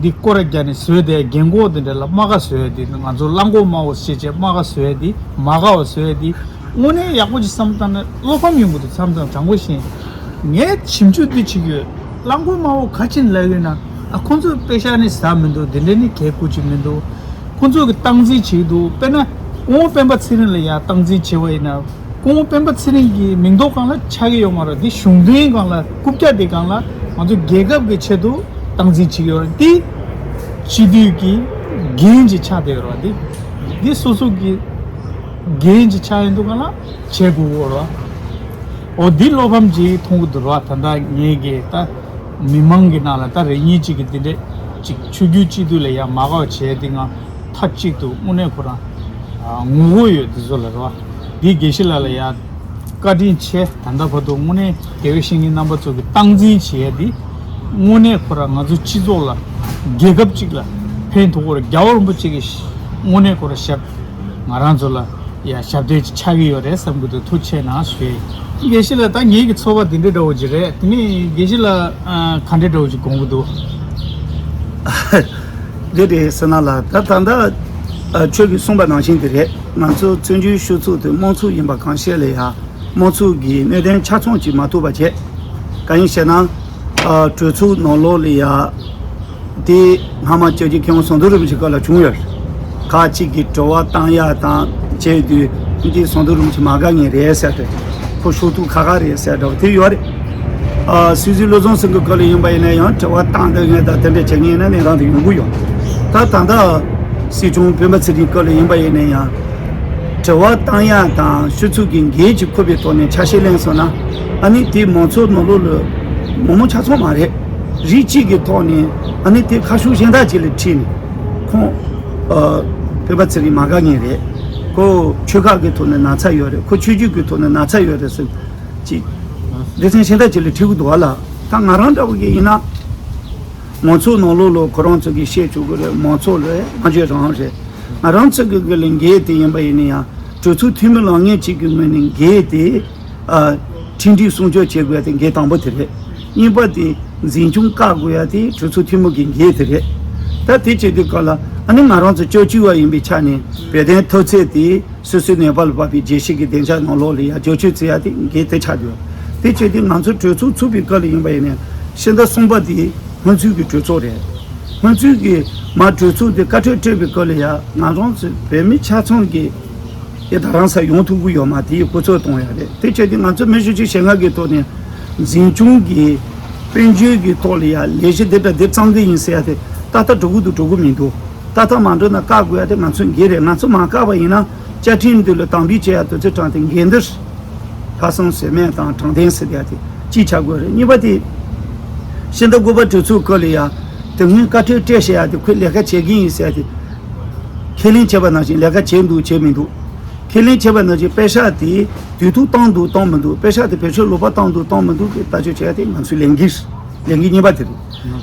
འདི་སྐོར་ར་རྒྱག་ནས་བཟོས་ཏེ་རྒན་གོག་དེ་འདྲ་ལ་རྨ་ཁ་བཟོས་ཏེ་ང་ཚོ་གླང་གོག་དམར་པོ་ཞེས་བྱས་རྨ་ཁ་བཟོས་ཏེ་མ་དགའ་བ་བཟོས་ཏེ་དངོས་གནས་ཡག་པོ་ཅིག་བསམ་བཏང་ན་བློ་ཕམ་ཡོང་གི་འདུག་མཚམས་མཚམས་དྲང་པོ་བཤད། ངས་ཞིབ་འཇུག་འདི་བྱེད་ཀྱི་ཡོད། གླང་གོག་དམར་པོ་ག་ཅིག་ལབ་ཡོད་ན། ཨ། ཁོང་ཚོས་པེ་ཤག་ནི་ཟ་མི་འདུག་དེ་འདྲ་ནི་གལ་དགོས་ཀྱི་མི་འདུག་ཁོང་ཚོས་ཀྱི་སྟངས་འཛིན་བྱེད་ཀྱི་འདུག་དཔེར་ན་སྐུ་ངོ་སྤེན་པ་ཚེ་རིང་ལ་ཡ་སྟངས་འཛིན་བྱེད་པ་ཡིན་ན། སྐུ་ངོ་སྤེན་པ་ཚེ་རིང་གི་མིང་ཐོག་སྒང་ལ་ཆགས་ཀྱི་ཡོད་མ་རེད། འདི་གཞུང་དོན་སྒང་ལ་རྐུབ་བཀྱག་དེ་སྒང་ལ་ང་ཚོ་རྒྱལ་ཁབ་ཀྱི་ཆེད་དུ་སྟངས་འཛིན་བྱེད་ཀྱི་ཡོད་རེད། འདི་སྤྱི་འཐུས་ཀྱི་འགན་ཅིག་ཆགས་བསྡད་ཡོད་རེད་བ། འདི་འདི་སོ་སོ་གི་འགན་ཅིག་ཆགས་ཡོད་འདུག་ག་ལ་བྱེད་དགོས་ཀྱི་ཡོད་རེད་བ། འོ་འདི་བློ་ཕམ་ཅིག་མཐོང་གི་འདུག་རེད་བ། ད་ལྟ་ངས་ཀྱི་ད་མི་མང་གི་ནང་ལ་ད་རེ་གཉིས་ཅིག་གི་འདི་འདྲས་ཅིག་ཆོས་བརྒྱུད་སྤྱི་འཐུས་ལ་ཡ་མ་དགའ་བ་བྱས་ཏེ་ང་མཐའ་གཅིག་ཏུ་དངོས་གནས་ཁོ་རང་ངོ་རྒོལ་ཡོད་འདི་ཚོ་ལ་རེད་བ། འདི་དགེ་བཤེས་ལགས་ལ་ཡ་བཀའ་དྲིན་ཆེ། ད་ལྟ་བར་དུ་དངོས་གནས་དགེ་བའི་བཤེས་གཉེན་རྣམ་པ་ཚོ་གི་སྟངས་འཛིན་བྱེད་ཡ་འདི་དངོས་གནས་ཁོ་རང་ང་ཚོ་སྤྱི་ཚོགས་ལ་རྒྱལ་ཁབ་ཅིག་ལ་ཕན་ཐོགས་ཀྱི་རེད། རྒྱལ་བ་རིན་པོ་ཆེ་གི་དངོས་གནས་ཁོ་རང་ཞབས་ང་རང་ཚོ་ལ་ཡ་ཞབས་འདེགས་ཅིག་ཆགས་ཀྱི་ཡོད་རེད་བསམ་གྱི་འདུག་ཐུགས་རྗེ་གནང་ཞུ། དགེ་བཤེས་ལགས་ད་ངེད་ཀྱི་ཚོར་བ་འདི་འདྲ་འདྲ་བོ་ཅིག་རེད། དེ་ནས་དགེ་བཤེས་ལགས་ཨ་ག་འདྲ་འདྲ་བོ་ཅིག་དགོངས་ཀྱི་འདུག་རེད་རེད་ཟེར་ན་ལ་ད་ད་ལྟ་ཨ་ཁྱོད་ཀྱིས་གསུངས་པ་ནང་བཞིན་དེ་རེད། ང་ཚོ་བཙན་བྱོལ་སྤྱི་ཚོགས་དེ་དམངས་གཙོ་ཡིན་པ་གང་ཤེས་ལ་ཡ་དམངས་གཙོ་གི་གནད་དོན་ཆ་ཚང་ཅིག་མ་ཐུབ་པ་བྱས། གང་ཡིན་ཞེ་ན། ཨ་གྲོས་ཚོགས་ནང་ལོགས་ལ་ཡ། དེ་སྔ་མ་སྐྱབས་རྗེ་མཁན་པོ་ཟམ་གདོང་རིན་པོ་ཆེ་སྐབས་ལ་བྱུང་ཡོད། ཁ་ཅིག་གིས་དྲི་བ་བཏང་ཡ་དང་བྱས་དུས་འདི་ཟམ་གདོང་རིན་པོ་ཆེ་མ་དགའ་ངེས་རེད་ཟེར་ཏེ། ཁོ་ཤོག་ཐུག་ཁ་ཁ་རེད་ཟེར་འདྲ་བོ་དེ་ཡོད་རེད། ཨ་སྲིད་ཟུར་བློ་བཟང་སེང་གེ་སྐབས་ལ་ཡིན་པ་ཡིན་ན་ཡང་དྲི་བ་བཏང་འདོད་མཁན་དང་དེ་འདྲ་བྱེད་མཁན་ཡིན་ན་གནས་སྟངས་དེ་ཡོང་གི་ཡོད། ད་ད་ལྟ་སྲིད་སྐྱོང་སྤེན་པ་ཚེ་རིང་སྐབས་ལ་ཡིན་པ་ཡིན་ན་ཡང་། དྲི་བ་བཏང་ཡ་དང་སྤྱི་ཚོགས་ཀྱི་འགན་ཅིག་འཁུར་བའི་ཐོག་ནས་ཆ་ཤས་ལེན་སོང་ན། ཨ་ནི་དེ་མང་ཚོགས་ནང་ལོགས་ལ་མང་མང་ཆ་ཚང་མ་རེད། རིགས་གཅིག་གི་ཐོག་ནས་ཨ་ནི་དེ་ཁ་ཕྱོགས་གཞན་དག་ཅིག་ལ་ཁྲིད་ནས་ཁོང་ཨ་སྤེན་པ་ཚེ་རིང་མ་དགའ་མཁན་རེད། ཁོ་ཆོལ་ཁ་གི་ཐོག་ནས་ན་ཚ་ཡོད་རེད། ཁོ་ཆོས་བརྒྱུད་ཀྱི་ཐོག་ནས་ན་ཚ་ཡོད་རེད་ཟེར་ཅིག་སྡེ་ཚན་གཞན་དག་ཅིག་ལ་ཁྲིད་གི་འདུག་བ་ལ། ད་ང་རང་འདྲ་བོ་གི་ཡིན་ན། མང་ཚོགས་ནང་ལོགས་ལ་ཁོ་རང་ཚོ་གིས་བཤད་བཅུག་གི་རེད། མང་ཚོགས་ལ་སྨྲ་བརྗོད་རང་རེད། ང་རང་ཚོ་གི་གི་ལ་འགན་དེ་ཡིན་པ་ཡིན་ན་ཡང་གྲོས་ཚོགས་འཐུས་མི་ལངས་མཁན་གཅིག་གི་ངོས་ནས་འགན་དེ་ཨ་ཁྲིམས་སྒྲིག་སྲུང་སྐྱོབ་བྱེད་དགོས་དེ་འགན་དང་པོ་དེ་རེད། གཉིས་པ་དེ་འཛིན་སྐྱོང་བཀག་དགོས་ཡ་དེ་གྲོས་ཚོགས་འཐུས་མི་གི་འགན་དེ་རེད། ད་དེ་བྱེད་དུས་སྐབས་ལ་ཨ་ནི་ང་རང་ཚོ་བཅོ་བཅུག་པ་ཡིན་པའི་ཆ་ནས་བོད་དོན་འཐབ་རྩོད་དེ། སོ་སོའི་ནད་པ་ལ་བབས་པའི་རྒྱལ་སྤྱི་གི་བདེ་འཇགས་ནང་ལོགས་ལ་ཡང་བསྒྱུར་བཅོས་བྱེད་ཡ་དེ་འགན་དེ་ཆགས་ཡོད། དེ་བྱས་ཏེ་ང་ཚོ་གྲོས་ཚོགས་ཚུགས་པའི་སྐབས་ལ་ཡིན་པ་ཡིན་ནའི་ཕྱི་ཟླ་གསུམ་པ་དེ་སྔོན་ཚུད་ཀྱི་གྲོས་ཚོགས་རེད། སྔོན་ཚུད་ཀྱི་མ་གྲོས་ཚོགས་དེ་བཀའ་ཁྲོལ་སྤྲད་པའི་སྐབས་ལ་ཡང་ང་རང་ཚོ་བོད་མི་ཆ་ཚང་གི་ཡ་ད་རང་ས་ཡོང་ཐུབ་ཀྱི་ཡོད་མ་དེ་ཡི་སྐུ་ཚབ་གཏོང་ཡ་རེད། དེ་བྱས་ཏེ་ང་ཚོ་མི་བཞི་བཅུ་ཞེ་ལྔ་གི་ཐོག་ནས་འཛིན་སྐྱོང་གི་དཔལ་འབྱོར་གྱི་ཐོག་ལ་ཡང་ལས་གཞི་འདི་འདྲ་འདི་བརྩམ་གི་ཡིན་ཟེར་ཡ་དེ་ཏག་ཏག་འགྲོ་གི་འདུག་འགྲོ་གི་མི་འདུག་ཏག་ཏག་མ་འགྲོ་ན་བཀག་དགོས་ཡ་དེ་ང་ཚོའི་འགན་རེད། ང་ཚོ་མ་བཀག་པ་ཡིན་ན་བཅའ་ཁྲིམས་འདི་ལ་དམ་འབུལ་བྱེད་ཡ་དུས་ཚོད་དྲངས་ཏེ་འགན་འདིར་ཁ་སང་ཟེར་མེད་དང་དྲང་བདེན་ཟེར་ཡ་དེ་ཅིག་ཆགས་དགོས་རེད། གཉིས་པ་དེ་ཕྱི་ཟླ་དགུ་པ་གྲོས་ཚོགས་སྐབས་ལ་ཡ་དེ་སྔོན་བཀའ་ཁྲོལ་སྤྲད་བཞག་ཡ་དེ་ཁོས་ལས་ཀ་བྱེད་ཀྱི་ཡིན་ཟེར་ཡ་དེ་ཁས་ལེན་བྱས་པ་ནང་བཞིན་ལས་ཀ་བྱས་འདུག་བྱས་མི་འདུག་ཁས་ལེན་བྱས་པ་ནང་བཞིན་པེ་ཤག་དེ་དུས་ཐོག་བཏང་འདུག་བཏང་མི་འདུག་པེ་ཤག་དེ་བེད་སྤྱོད་ལོག་པ་བཏང་འདུག་བཏང་མི་འདུག་གི་ལྟ་ཞིབ་བྱེད་ཡ་དེ་ང་ཚོའི་ལས་འགན་རེད། ལས་འགུལ་གཉིས་པ་དེ་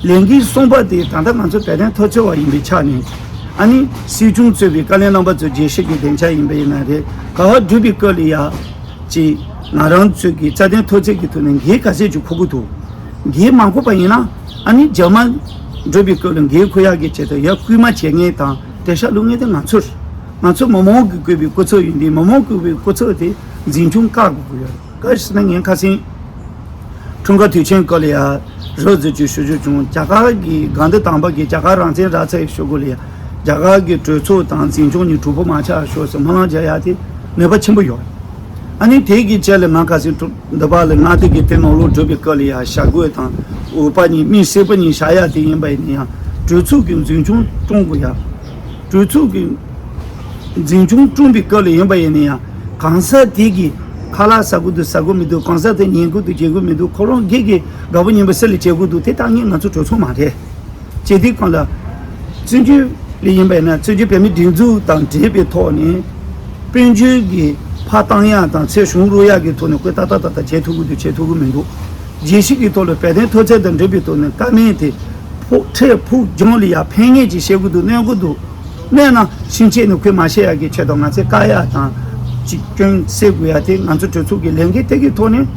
རེད། ལས་འགུལ་གསུམ་པ་དེ་ད་ལྟ་ང་ཚོ་བོད་དོན་ཐོག་འཚོ་བ་ཡིན་པའི་ཆ་ནས། ཨ་ནི་སྲིད་སྐྱོང་གཙོས་པའི་བཀའ་བློན་རྣམ་པ་ཚོ་རྒྱལ་སྤྱི་གི་སྡིངས་ཆ་ཡིན་པ་ཡིན་ན་རེད། ག་བ་སྒྲུབ་པའི་སྐབས་ལ་ཡ། ཅིག་ང་རང་ཚོས་ཀྱི་རྩ་དོན་ཐོག་བརྩེགས་ཀྱི་ཐོག་ནས་འགན་ག་ཚད་ཅིག་འཁུར་གྱི་འདུག་འགན་མ་འཁུར་པ་ཡིན་ན། ཨ་ནི་རྒྱ་དམར་སྒྲུབ་པའི་སྐབས་ལ་འགན་འཁུར་ཡག་གི་ཆེད་དུ་ཡ་སྐུལ་མ་བྱེད་མཁན་དང་འགྲེལ་བཤད་སློང་མཁན་དེ་ང་ཚོ་རེད། ང་ཚོ་མི་མང་གིས་བསྐོས་པའི་སྐུ་ཚབ་ཡིན་དུས། མི་མང་བསྐོས་པའི་སྐུ་ཚབ་དེ་འཛིན་སྐྱོང་བཀག་དགོས་ཀྱི་ཡོད་རེད། ག་རེ་ཟེར་ན། ངས་ཁ་སང་འཁྲུངས་སྐར་དུས་ཆེན་སྐབས་ལ་ཡ་རོབ་ཙམ་ཅིག་ཞུ་རྒྱུ་བྱུང་། རྒྱ་གར་གྱི་དགའ་ལྡན་དམ་པ་གིས་རྒྱ་གར་རང་བཙན་རག་ཚར་བའི་ཤོག་གུ་ལ་ཡ། རྒྱ་གར་གྱི་གྲོས་ཚོགས་དང་འཛིན་སྐྱོང་གཉིས་གྲོགས་པོ་མ་ཆགས་ཤོག་ཟེར་སྨོན་ལམ་རྒྱག་ཡ་དེ་ནུས་པ་ཆེན་པོ་ཡོད། ཨ་ནི་དེ་གི་རྗེས་ལ་ང་ཁ་སང་འདི་པ་ལ་མངའ་སྡེ་གི་དེ་ནང་ལོགས་སྒྲུབ་པའི་སྐབས་ལ་ཡ་བྱ་རྒོད་དང་འོ་པ་གཉིས། མི་སེར་པ་གཉིས་བཞག་ཡ་དེ་ཡིན་པ་ཡིན་ན་ཡང་གྲོས་ཚོགས་ཀྱི་འཛིན་སྐྱོང་སྐྱོང་དགོས་ཡ། གྲོས་ཚོགས་ཀྱི་འཛིན་སྐྱོང་སྐྱོང་པའི་སྐབས་ལ་ཡིན་པ་ཡིན་ན་ཡང་གང་ཟག་དེ་གིས་ཁ་ལག་ཟ་དགོས་འདུག་ཟ་དགོས་མི་འདུག་གང་ཟག་དེ་ཉན་དགོས་འདུག་ཉན་དགོས་མི་འདུག་ཁོ་རང་སྒེར་གྱི་དགའ་པོ་ཉན་པ་སུ་ལ་བྱེད་དགོས་འདུག་དེ་ལྟ་མཁན་ང་ཚོ་གྲོས་ཚོགས་མ་རེད། བྱེད་དུས་གང་ལ། བཙན་བྱོལ་ལ་ཡིན་པ་ཡིན་ན་བཙན་བྱོལ་བོད་མིའི་སྒྲིག་འཛུགས་དང་འབྲེལ་བའི་ཐོག་ནས་དཔལ་འབྱོར་གྱི་ཕར་བཏང་ཡག་དང་ཚུར་གཞུང་རུ་ཡག་གི་ཐོག་ནས་ཁོས་ཏག་ཏག་ཏག་ཏག་བྱེད་ཐུབ་ཀྱི་འདུག་བྱེད་ཐུབ་ཀྱི་མི་འདུག་རྒྱལ་སྤྱི་གི་ཐོག་ལ་བོད་དོན་འཐབ་རྩོད་དང་འབྲེལ་བའི་ཐོག་ནས་བཀའ་མོལ་དེ་ཕོག་འཕྲལ་ཕུགས་རྒྱང་ལ་ཡ་ཕན་ངེས་ཀྱི་བྱེད་དགོས་འདུག་གནོན་དགོས་འདུག་གནོན་ན་ཕྱིན་ཆད་ནས་ཁོས་མ་བཤད་ཡག་གི་ཆེད་དུ་ང་ཚོས་བཀག་ཡག་དང་ཅིག་སྐྱོན་སེལ་དགོས་ཡག་དེ་ང་ཚོ་གྲོས་ཚོགས་ཀྱི་ལས་འགན་དེ་གི་ཐོག་ནས་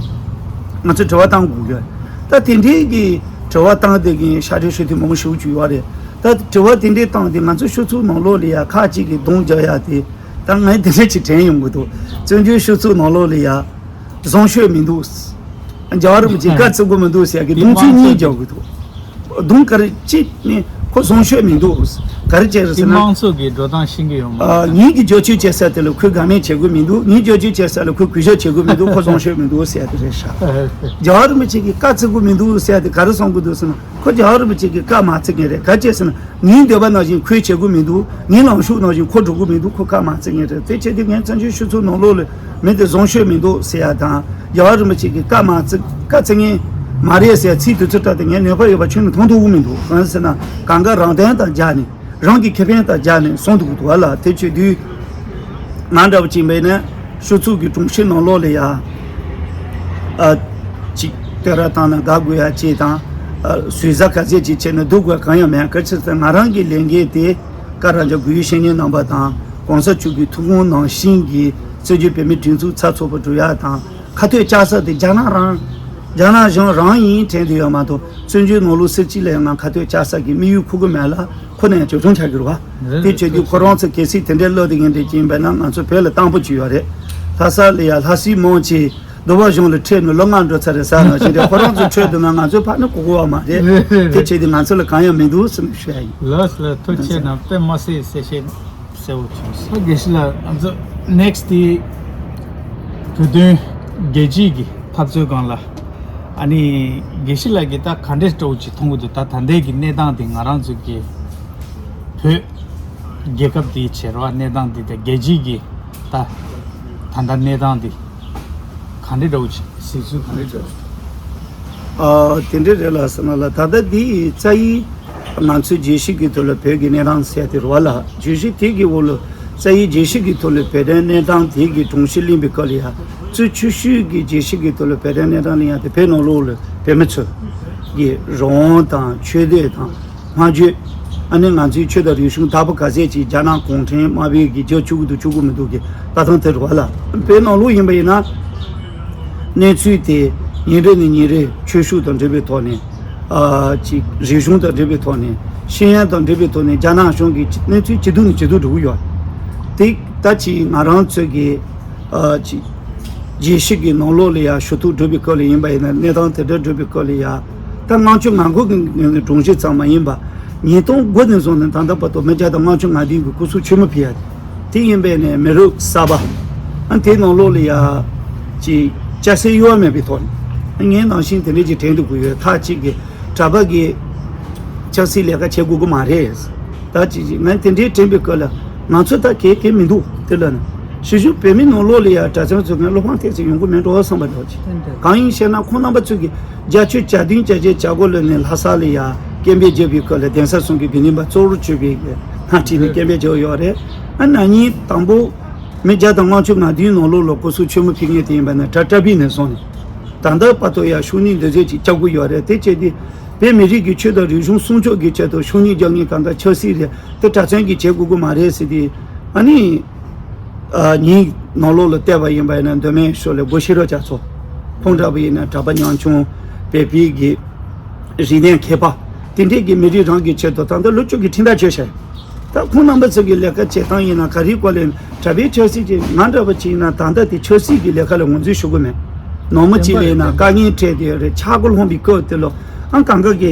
ང་ཚོས་དྲི་བ་བཏང་དགོས་ཡོད། ད་དེ་འདྲའི་གི་དྲི་བ་བཏང་དེ་གི་ཕྱག་བྲིས་ཞུ་དུས་མང་པོ་ཞེ་པོ་ཅིག་ཡོད་རེད། ད་དྲི་བ་དེ་འདྲའི་བཏང་དེ་ང་ཚོ་ཕྱོགས་ཚོའི་ནང་ལོགས་ལ་ཡ་ཁག་ཅིག་གིས་གདོང་རྒྱག་ཡག་དེ། ད་ངས་དེ་འདྲ་ཅིག་དྲན་ཡོང་གི་འདུག་བཙན་བྱོལ་ཕྱོགས་ཚོའི་ནང་ལོགས་ལ་ཡ་བཟང་ཤོས་མི་འདུག་རྒྱལ་བ་རིན་པོ་ཆེ་བཀའ་བརྩི་དགོས་མི་འདུག་ཟེར་ཡག་གི་གདོང་ཚུལ་གཉིས་རྒྱག་གི་འདུག་གདོང་ག་རེ་གཅིག་ནི་ཁོ་བཟང་ཤོས་མི་འདུག་ག་རེ་བྱས་རེད་ཟེར་ན། དེ་དམངས་གཙོ་གི་འགྲོ་སྟངས་ཤེས་ཀྱི་ཡོད་མ་རེད། ཨ། ངེད་ཀྱི་རྒྱབ་སྐྱོར་བྱེད་ས་དེ་ལ་ཁོས་དགའ་མོས་བྱེད་དགོས་མི་འདུག་ངེད་རྒྱབ་སྐྱོར་བྱེད་ས་ལ་ཁོས་གུས་ཞབས་བྱེད་དགོས་མི་འདུག་ཁོ་བཟང་ཤོས་མི་འདུག་ཟེར་ཡག་དེ་རེད་ཤག་རྒྱལ་བ་རིན་པོ་ཆེ་གིས་བཀའ་བརྩི་དགོས་མི་འདུག་ཟེར་ཡག་དེ་ག་རེ་གསུང་གི་འདུག་ཟེར་ན། ཁོ་རྒྱལ་བ་རིན་པོ་ཆེ་གིས་བཀའ་མ་བརྩི་མཁན་རེད། ག་རེ་བྱས་ཟེར་ན། ངའི་འདོད་པ་ནང་བཞིན་ཁོས་བྱེད་དགོས་མི་འདུག་ངའི་ལངས་ཕྱོགས་ནང་བཞིན་ཁོ་འགྲོ་དགོས་མི་འདུག་ཁོ་བཀའ་མ་བརྩི་མཁན་རེད། དེ་བྱས་དུས་ངས་བཙན་བྱོལ་ཕྱོགས་ཚོའི་ནང་ལོགས་ལ་མི་དེ་བཟང་ཤོས་མི་འདུག་ཟེར་ཡག་དང་། རྒྱལ་བ་རིན་པོ་ཆེ་གིས་བཀའ་མ་བརྩི། བཀའ་བརྩི་མཁན་མ་རེད་ཟེར་ཡག་ཚིག་དེ་ཚོ་བྲིས་ཏེ་ངས་ནུས་པ་ཡོད་པ་ཁྱོན་ནས་མཐོང་ཐུབ་ཀྱི་མི་འདུག་གང་ཟེར་ན། གང་ག་རང་དོན་དང་སྦྱར་ནས། རང་གི་ཁེ་ཕན་དང་སྦྱར་ནས་གསུང་ཐུབ་ཀྱི་འདུག་བ་ལ། དེ་བྱེད་དུས་ང་འདྲ་བོ་ཅིག་ཡིན་པ་ཡིན་ན་ཕྱོགས་ཚོའི་གི་དྲུང་ཆེ་ནང་ལོགས་ལ་ཡ། ཨ། ཅིག་བསྟོད་ར་བཏང་ན་དགའ་དགོས་ཡག་ཅིག་དང་། ཨ། ཟུར་ཟ་ག་ཚད་ཅིག་བྱས་ན་སྡུག་དགོས་གང་ཡང་མེད། ག་རེ་ཟེར་ན་ང་རང་གི་ལས་འགན་དེ་བཀའ་རང་འཇགས་དགོས་ཡུལ་བཤེས་གཉེན་རྣམ་པ་དང་གོང་ས་མཆོག་གི་ཐུགས་དགོངས་ནང་བཞིན་གྱི་བཙན་བྱོལ་བོད་མིའི་སྒྲིག་འཛུགས་ཚགས་ཚུད་པོ་སྒྲུབ་ཡག་དང་། ཁ་གཏད་བཅག་ས་དེ་རྒྱ་ནག་རང་། རྒྱ་ནག་གཞུང་རང་ཡིན་དྲན་དུ་ཡོད་མ་གཏོགས། བཙན་བྱོལ་ནང་ལོགས་སུ་གཅིག་ལ་ཡང་ང་ཁ་གཏད་བཅག་ས་གི་དམིགས་ཡུལ་འཁུར་གི་མེད་ལ། ཁོ་ན་ཡང་བྱོལ་སོང་ཆགས་ཀྱི་རེད་བ། རེད། དེ་རེད། བྱེད་དུས་ཁོ་རང་ཚོ་གལ་སྲིད་དེ་འདྲའི་བློ་དེ་ངན་འདྲ་ཅིག་ཡིན་པ་ན་ང་ཚོ་བོད་ལ་དང་པོ་ཅིག་ཡོད་རེད། ལྷ་ས་ལ་ཡ་ལྷ་སའི་མང་ཆེ་འདུལ་བ་གཞུང་ལ་ཁྲིད་ནས་ལོ་ལྔ་འགྲོ་ཚར་རེད་ཟེར་ནང་བཞིན་རེད། ཁོ་རང་ཚོ་ཁྲིད་འདུག་ན་ང་ཚོ་ཕར་ནས་གོ་གོ་བ་མ་རེད། རེད། རེད། དེ་རེད། བྱེད་དུས་ང་ཚོ་ལ་གང་ཡང་མི་འདུག་ཟེར་ནས་ཞུ་ཡ་ཡིན། ལགས་ལགས། ཐུགས་རྗེ་ཆེ་གནང་། དཔེ་མ་སྲིད་གསལ་བཤད་གསལ་བོ་བྱུང་སོང་། དགེ་བཤེས་ལགས། ང་ཚོ་ནེག་སི་ཊི་དེ་བོད་དོན་རྒྱལ་སྤྱིའི་གི་འཐབ་རྩོད་སྒང་ལ། ཨ་ནི་དགེ་བཤེས་ལགས་ཀྱིས་ད་ག་འདྲས་འདྲ་བོ་ཅིག་མཐོང་གི་འདུག་ད་ད་ལྟའི་གི་གནས་སྟངས་དེ་ང་རང་ཚོ་གི་བོད་རྒྱལ་ཁབ་དེའི་བྱེད་རོགས་གནས་སྟངས་དེ་དང་རྒྱལ་སྤྱིའི་གི་ད་ད་ལྟ་གནས་སྟངས་དེ་ག་འདྲས་འདྲ་བོ་ཅིག་གཟིགས་ཚུལ་ག་འདྲས་འདྲ་བོ་ཅིག་ཨ། དེ་འདྲས་རེད་ལགས་ཟེར་ན་ལགས། ད་ལྟ་འདི་རྩ་ཡི་ང་ཚོའི་རྒྱལ་སྤྱི་གི་ཐོག་ལ་བོད་ཀྱི་གནས་སྟངས་ཟེར་དེ་རེད་བ་ལགས། བརྗོད་གཞི་དེ་གི་འོག་ལ་རྩ་ཡི་རྒྱལ་སྤྱི་གི་ཐོག་ལ་བོད་དོན་གནས་སྟངས་དེ་གི་སྒྲོམ་གཞི་ལེན་པའི་སྐབས་ལ་ཡ། གཙོ་ཆེ་ཤོས་ཀྱི་རྒྱལ་སྤྱི་གི་ཐོག་ལ་བོད་དོན་གནས་སྟངས་ལེན་ཡ་དེ་བོད་ནང་ལོགས་ལ་བོད་མི་ཚོ་གི་རང་དབང་དང་ཆོས་དད་དང་། སྨྲ་བརྗོད། ཨ་ནི་ང་ཚོའི་ཆོས་དང་རིག་གཞུང་བདག་པོ་ག་ཚད་ཅིག་རྒྱ་ནག་གུང་ཁྲན་དམར་པོས་ཀྱི་རྒྱབ་བཅུག་གི་འདུག་བཅུག་གི་མི་འདུག་གི་ལྟ་སྟངས་དེ་རེད་བ་ལགས། བོད་ནང་ལོགས་ཡིན་པ་ཡིན་ན། གནས་ཚུལ་དེ་ཉིན་རེ་ནས་ཉིན་རེ་ཆོས་ཕྱོགས་དང་འབྲེལ་བའི་ཐོག་ནས། ཨ། ཅིག་རིག་གཞུང་དང་འབྲེལ་བའི་ཐོག་ནས། ཤེས་ཡོན་དང་འབྲེལ་བའི་ཐོག་ནས་རྒྱ་ནག་གཞུང་གི་གནས་ཚུལ་ཇེ་སྡུག་ནས་ཇེ་སྡུག་འགྲོ་གི་ཡོད། དེ་ད་ཅིག་ང་རང་ཚོ་གི་ཨ། ཅིག་རྒྱལ་སྤྱི་གི་ནང་ལོགས་ལ་ཡ་ཞུ་གཏུག་སྒྲུབ་པའི་སྐབས་ལ་ཡིན་པ་ཡིན་ན། གནས་སྟངས་དེ་འདྲ་སྒྲུབ་པའི་སྐབས་ལ་ཡ། ད་ལྔ་བཅུ་ང་དགུ་གི་སྒྲོམ་གཞི་ཙམ་མ་ཡིན་པ། ཉིས་སྟོང་དགུ་ནས་བཟུང་ནས་ད་ལྟ་བར་དུ་མི་བརྒྱ་དང་ལྔ་བཅུ་ང་བདུན་གྱི་སྐུ་གཟུགས་མཆོད་མེ་ཕུལ་ཡ་དེ། དེ་ཡིན་པས་ནས་མི་རབས་གསར་པ། ཨ། དེའི་ནང་ལོགས་ལ་ཡ། ཅིག་སྐྱ་སེར་གཡོ་བ་མེད་པའི་ཐོག་ནས། ངས་ནང་བཞིན་དེ་འདྲ་ཅིག་དྲན་འདུག་གི་ཡོད། ཁག་ཅིག་གིས་གྲྭ་པ་གི་ཆབ་སྲིད་ལས་ཀ་བྱེད་དགོས་ཀྱི་མ་རེད། ད་ཅི་ཅི་ང་དེ་འདྲའི་དྲན་པའི་སྐབས་ལ་ང་ཚོ་ད་གལ་གལ་མི་འདུག་དེ་ལ་ནི་ཞུ་ཞུ་བོད་མི་ནང་ལོགས་ལ་ཡ་གྲྭ་ཚང་ཚོ་ངས་བློ་ཕམ་ཐེབས་ཚེ་ཡོང་གི་མེད་འགྲོ་བསམ་པ་འདྲ་ཅིག་གང་ཡིན་ཞེ་ན། ཁོང་རྣམ་པ་ཚོ་གིས་བརྒྱ་ཆ་གྱ་བདུན་གྱ་བརྒྱད་གྱ་དགུ་ལ་ནས་ལྷ་ས་ལ་ཡ་སྐད་འབོད་བརྒྱབ་པའི་སྐབས་ལ་གདན་ས་གསུམ་གྱི་དགེ་འདུན་པ་གཙོ་བོར་གྱུར་པའི་སྣེ་ཁྲིད་ནས་སྐད་འབོད་བརྒྱབ་ཡོད་རེད། ཨ་ན་ནིང་དང་པོ་མི་བརྒྱ་དང་ལྔ་བཅུ་ང་བདུན་ནང་ལོགས་ལ་སྐུ་གཟུགས་མཆོད་མེ་ཕུལ་མཁན་དེ་ཡིན་པ་ན་གྲྭ་བཀྲ་བྷེ་ནས་སོང་ནས། ད་ལྟ་བར་དུ་ཡང་ཤུགས་སྣོན་འདི་ཚོད་ཅིག་རྒྱག་གི་ཡོད་རེད། དེ་བྱས་ཏེ་བོད་མི་རིགས་ཀྱི་ཆོས་དང་རིག་གཞུང་སྲུང་སྐྱོབ་ཀྱི་ཆེད་དུ་ཤུགས་སྣོན་རྒྱག་མཁན་གང་ག་ཆབ་སྲིད་རེད། དེ་གྲྭ་བཙུན་གྱིས་བྱེད་དགོས་ཀྱི་མ་རེད་ཟེར་ཏེ། ཨ་ནི། ཨ། ཉིན་ནང་ལོགས་ལ་བལྟས་པ་ཡིན་པ་ཡིན་ན། མདོ་སྨད་ཕྱོགས་ལ་སྒོ་ཤེས་རབ་རྒྱ་མཚོ། ཁོང་འདྲ་པོ་ཡིན་ན་གྲྭ་པ་ཉམ་ཆུང་། བོད་པའི་གི་རིག་གནས་མཁས་པ། དེ་འདྲས་ཀྱི་མི་རིགས་རང་གི་ཆེད་དུ་ད་ལྟ་ལོ་བཅུ་གི་ཁྲིམས་ཐག་གཅོད་བྱས། ད་ཁོང་རྣམ་པ་ཚོ་གི་ལས་ཀ་བྱེད་སྟངས་ཡིན་ན་ག་རེའི་སྐོར་ལ་ཡིན། གྲྭ་པའི་ཆབ་སྲིད་ཀྱི། ང་འདྲ་པོ་ཅིག་ཡིན་ན་ད་ལྟ་དེ་ཆབ་སྲིད་ཀྱི་ལས་ཀ་ལ་ངོས་འཛིན་ཞུ་གི་མེད། ནོར་མ་ཅིག་ལ་ཡིན་ན་དཀའ་ངལ་འཕྲད་དེ་རེད། ཆག་སྒོ་སློང་བའི་སྐབས་དེ་ལ་ཨང་གང་ག་གི་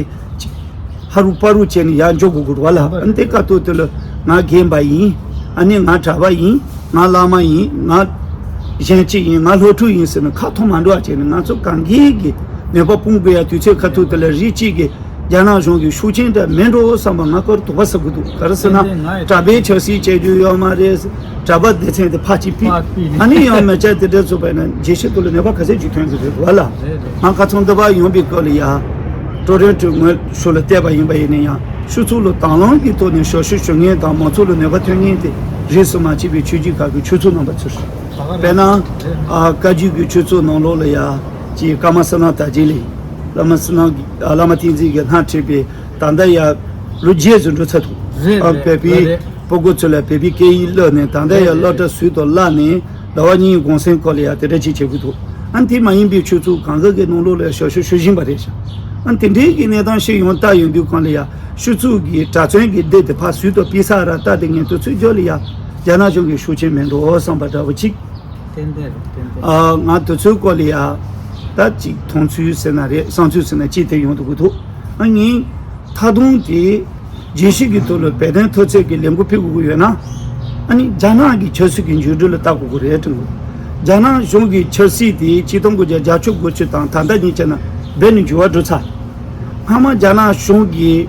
ཧ་རུ་པ་རུ་བྱས་ནས་ཡར་འཇོག་དགོས་དགོས་རེད་བ་ལ། ཨ་ནི་དེ་སྐབས་ཐོག་དེ་ལ་ང་རྒན་པ་ཡིན། ཨ་ནི་ང་གྲྭ་པ་ཡིན། ང་བླ་མ་ཡིན། ང་གཞོན་སྐྱེས་ཡིན། ང་སློབ་ཕྲུག་ཡིན་ཟེར་ནས་ཁ་འཐོར་མ་འགྲོ་བ་བྱས་ནས། ང་ཚོ་གང་གིས་ཀྱི་ནུས་པ་སྤུངས་དགོས་ཡ་དུས་ཚོད་ཁ་ཐུག་དེ་ལ་རིགས་གཅིག་གི་རྒྱ་ནག་གཞུང་གི་ཤུགས་རྐྱེན་འདྲ་མིན་འགྲོ་བསམ་པ་ང་ཁོར་དོགས་པ་ཟ་གི་འདུག་ག་རེ་ཟེར་ན། དེ་ང་གྲྭ་པའི་ཆབ་སྲིད་བྱེད་རྒྱུ་ཡོད་མ་རེད། གྲྭ་པ་སྡེ་ཚན་དེ་ཕར་གཅིག་ཕུད། ཕར་ཕུད་ནས། ཨ་ནི་ཡང་མི་སྐྱ་དེ་འདྲ་ཚོ་བས་ན་རྒྱལ་སྤྱི་ཐོག་ལ་ནུས་པ་ག་ཚད་ཅིག་ཐོན་གྱི་རེད་བ་ལ། རེད་རེད། ང་ཁ་ཚང་འདི་པར་ཡོང་པའི་སྐབས་ལ་ཡ། ཀྲོ་རོན་ཀྲོ་ངོས་ཕྱོགས་ལ་བལྟས་པ་ཡིན་པ་ཡིན་ན་ཡང་། ཕྱུགས་ཚོགས་ལ་དང་བླངས་ཀྱི་ཐོག་ནས་ཞབས་ཞུ་ཞུ་མཁན་དང་མང་ཚོགས་ལ་ནུས་པ་ཐོན་མཁན་དེ་རིས་སུ་མ་ཆད་པའི་ཆོས་བརྒྱུད་ཁག་གི་ཆོས་ཚོགས་རྣམ་པ་ཚོ་རེད། དཔེར་ན། ཨ། བཀའ་བརྒྱུད་ཀྱི་ཆོས་ཚོགས་ནང་ལོགས་ལ་ཡ། ཅིག་ཀརྨ་བསོད་ནམས་དར་རྒྱས་ལགས། བླ་མ་བསོད་ནམས་ཀྱི། ཨ། བླ་མ་བསྟན་འཛིན་གྱིས་སྣེ་ཁྲིད་པའི། ད་ལྟ་ཡ་ལོ་བརྒྱད་ཙམ་འགྲོ་ཚར་འདུག་རེད། ཨ། རེད། བོད་པའི། རེད། རེད། སྤུ་གུ་ཚོ་ལ་བོད་པའི་སྐད་ཡིག་བསླབས་ནས། ད་ལྟ་ཡ། རེད། སློབ་གྲྭ་ཟུར་དུ་བརླགས་ནས་ཟླ་བ་གཉིས་གུང་སེང་སྐོར་ལ་ཡ་དེ་འདྲ་ཅིག་བྱེད་དགོས་འདུག་ཨ་ནི་དེ་མ་ཡིན་པའི་ཆོས་ཚོགས་གང་ག་གི་ནང་ལོགས་ལ་ཞབས་ཞུ་ཞུ་བཞིན་པ་རེད་ཤག་ཨ་ནི་དེ་འདྲའི་གི་གནས་སྟངས་ཤིག་ཡོང་བསྡད་ཡོང་དུས་སྒང་ལ་ཡ། ཕྱུགས་ཚོགས་ཀྱི་གྲྭ་བཙུན་གྱི་སྡེ་དེ་ཕར་ཟུར་དུ་ཕུད་ཚར་ར། ད་དེ་ངན་དུ་ཚུར་རྒྱབ་ལ་ཡ། རྒྱ་ནག་གཞུང་གི་ཤུགས་རྐྱེན་མེད་འགྲོ་བསམ་པ་འདྲ་པོ་ཅིག་ཏན་ཏན་རེད། ཏན་ཏན། ཨ། ང་དེ་ཚོའི་སྐོར་ལ་ཡ། ད་ཅིག་མཐོང་ཚུལ་ཟེར་ན་རེད། བསམ་ཚུལ་ཟེར་ན་ཅིག་དེ་ཡོང་དུ་གི་འདུག་ཨ། ངས་ད་དུང་དེ་རྒྱལ་སྤྱི་གི་ཐོག་ལ་བོད་དོན་འཐབ་རྩོད་ཀྱི་ལས་འགུལ་སྤེལ་དགོས་ཀྱི་ཡོད་ན། ཨ་ནི་རྒྱ་ནག་གི་ཆབ་སྲིད་ཀྱི་འགྱུར་འགྲོས་ལ་ལྟ་དགོས་ཀྱི་རེད་དྲན་གི། རྒྱ་ནག་གཞུང་གི་ཆབ་སྲིད་དེ་ཆིག་སྟོང་དགུ་བརྒྱ་བརྒྱད་ཅུ་གོ་གཅིག་དང་ད་ལྟ་གཉིས་བྱས་ན་རྦད་ནས་འགྱུར་བ་འགྲོ་ཚར། སྔ་མ་རྒྱ་ནག་གཞུང་གི་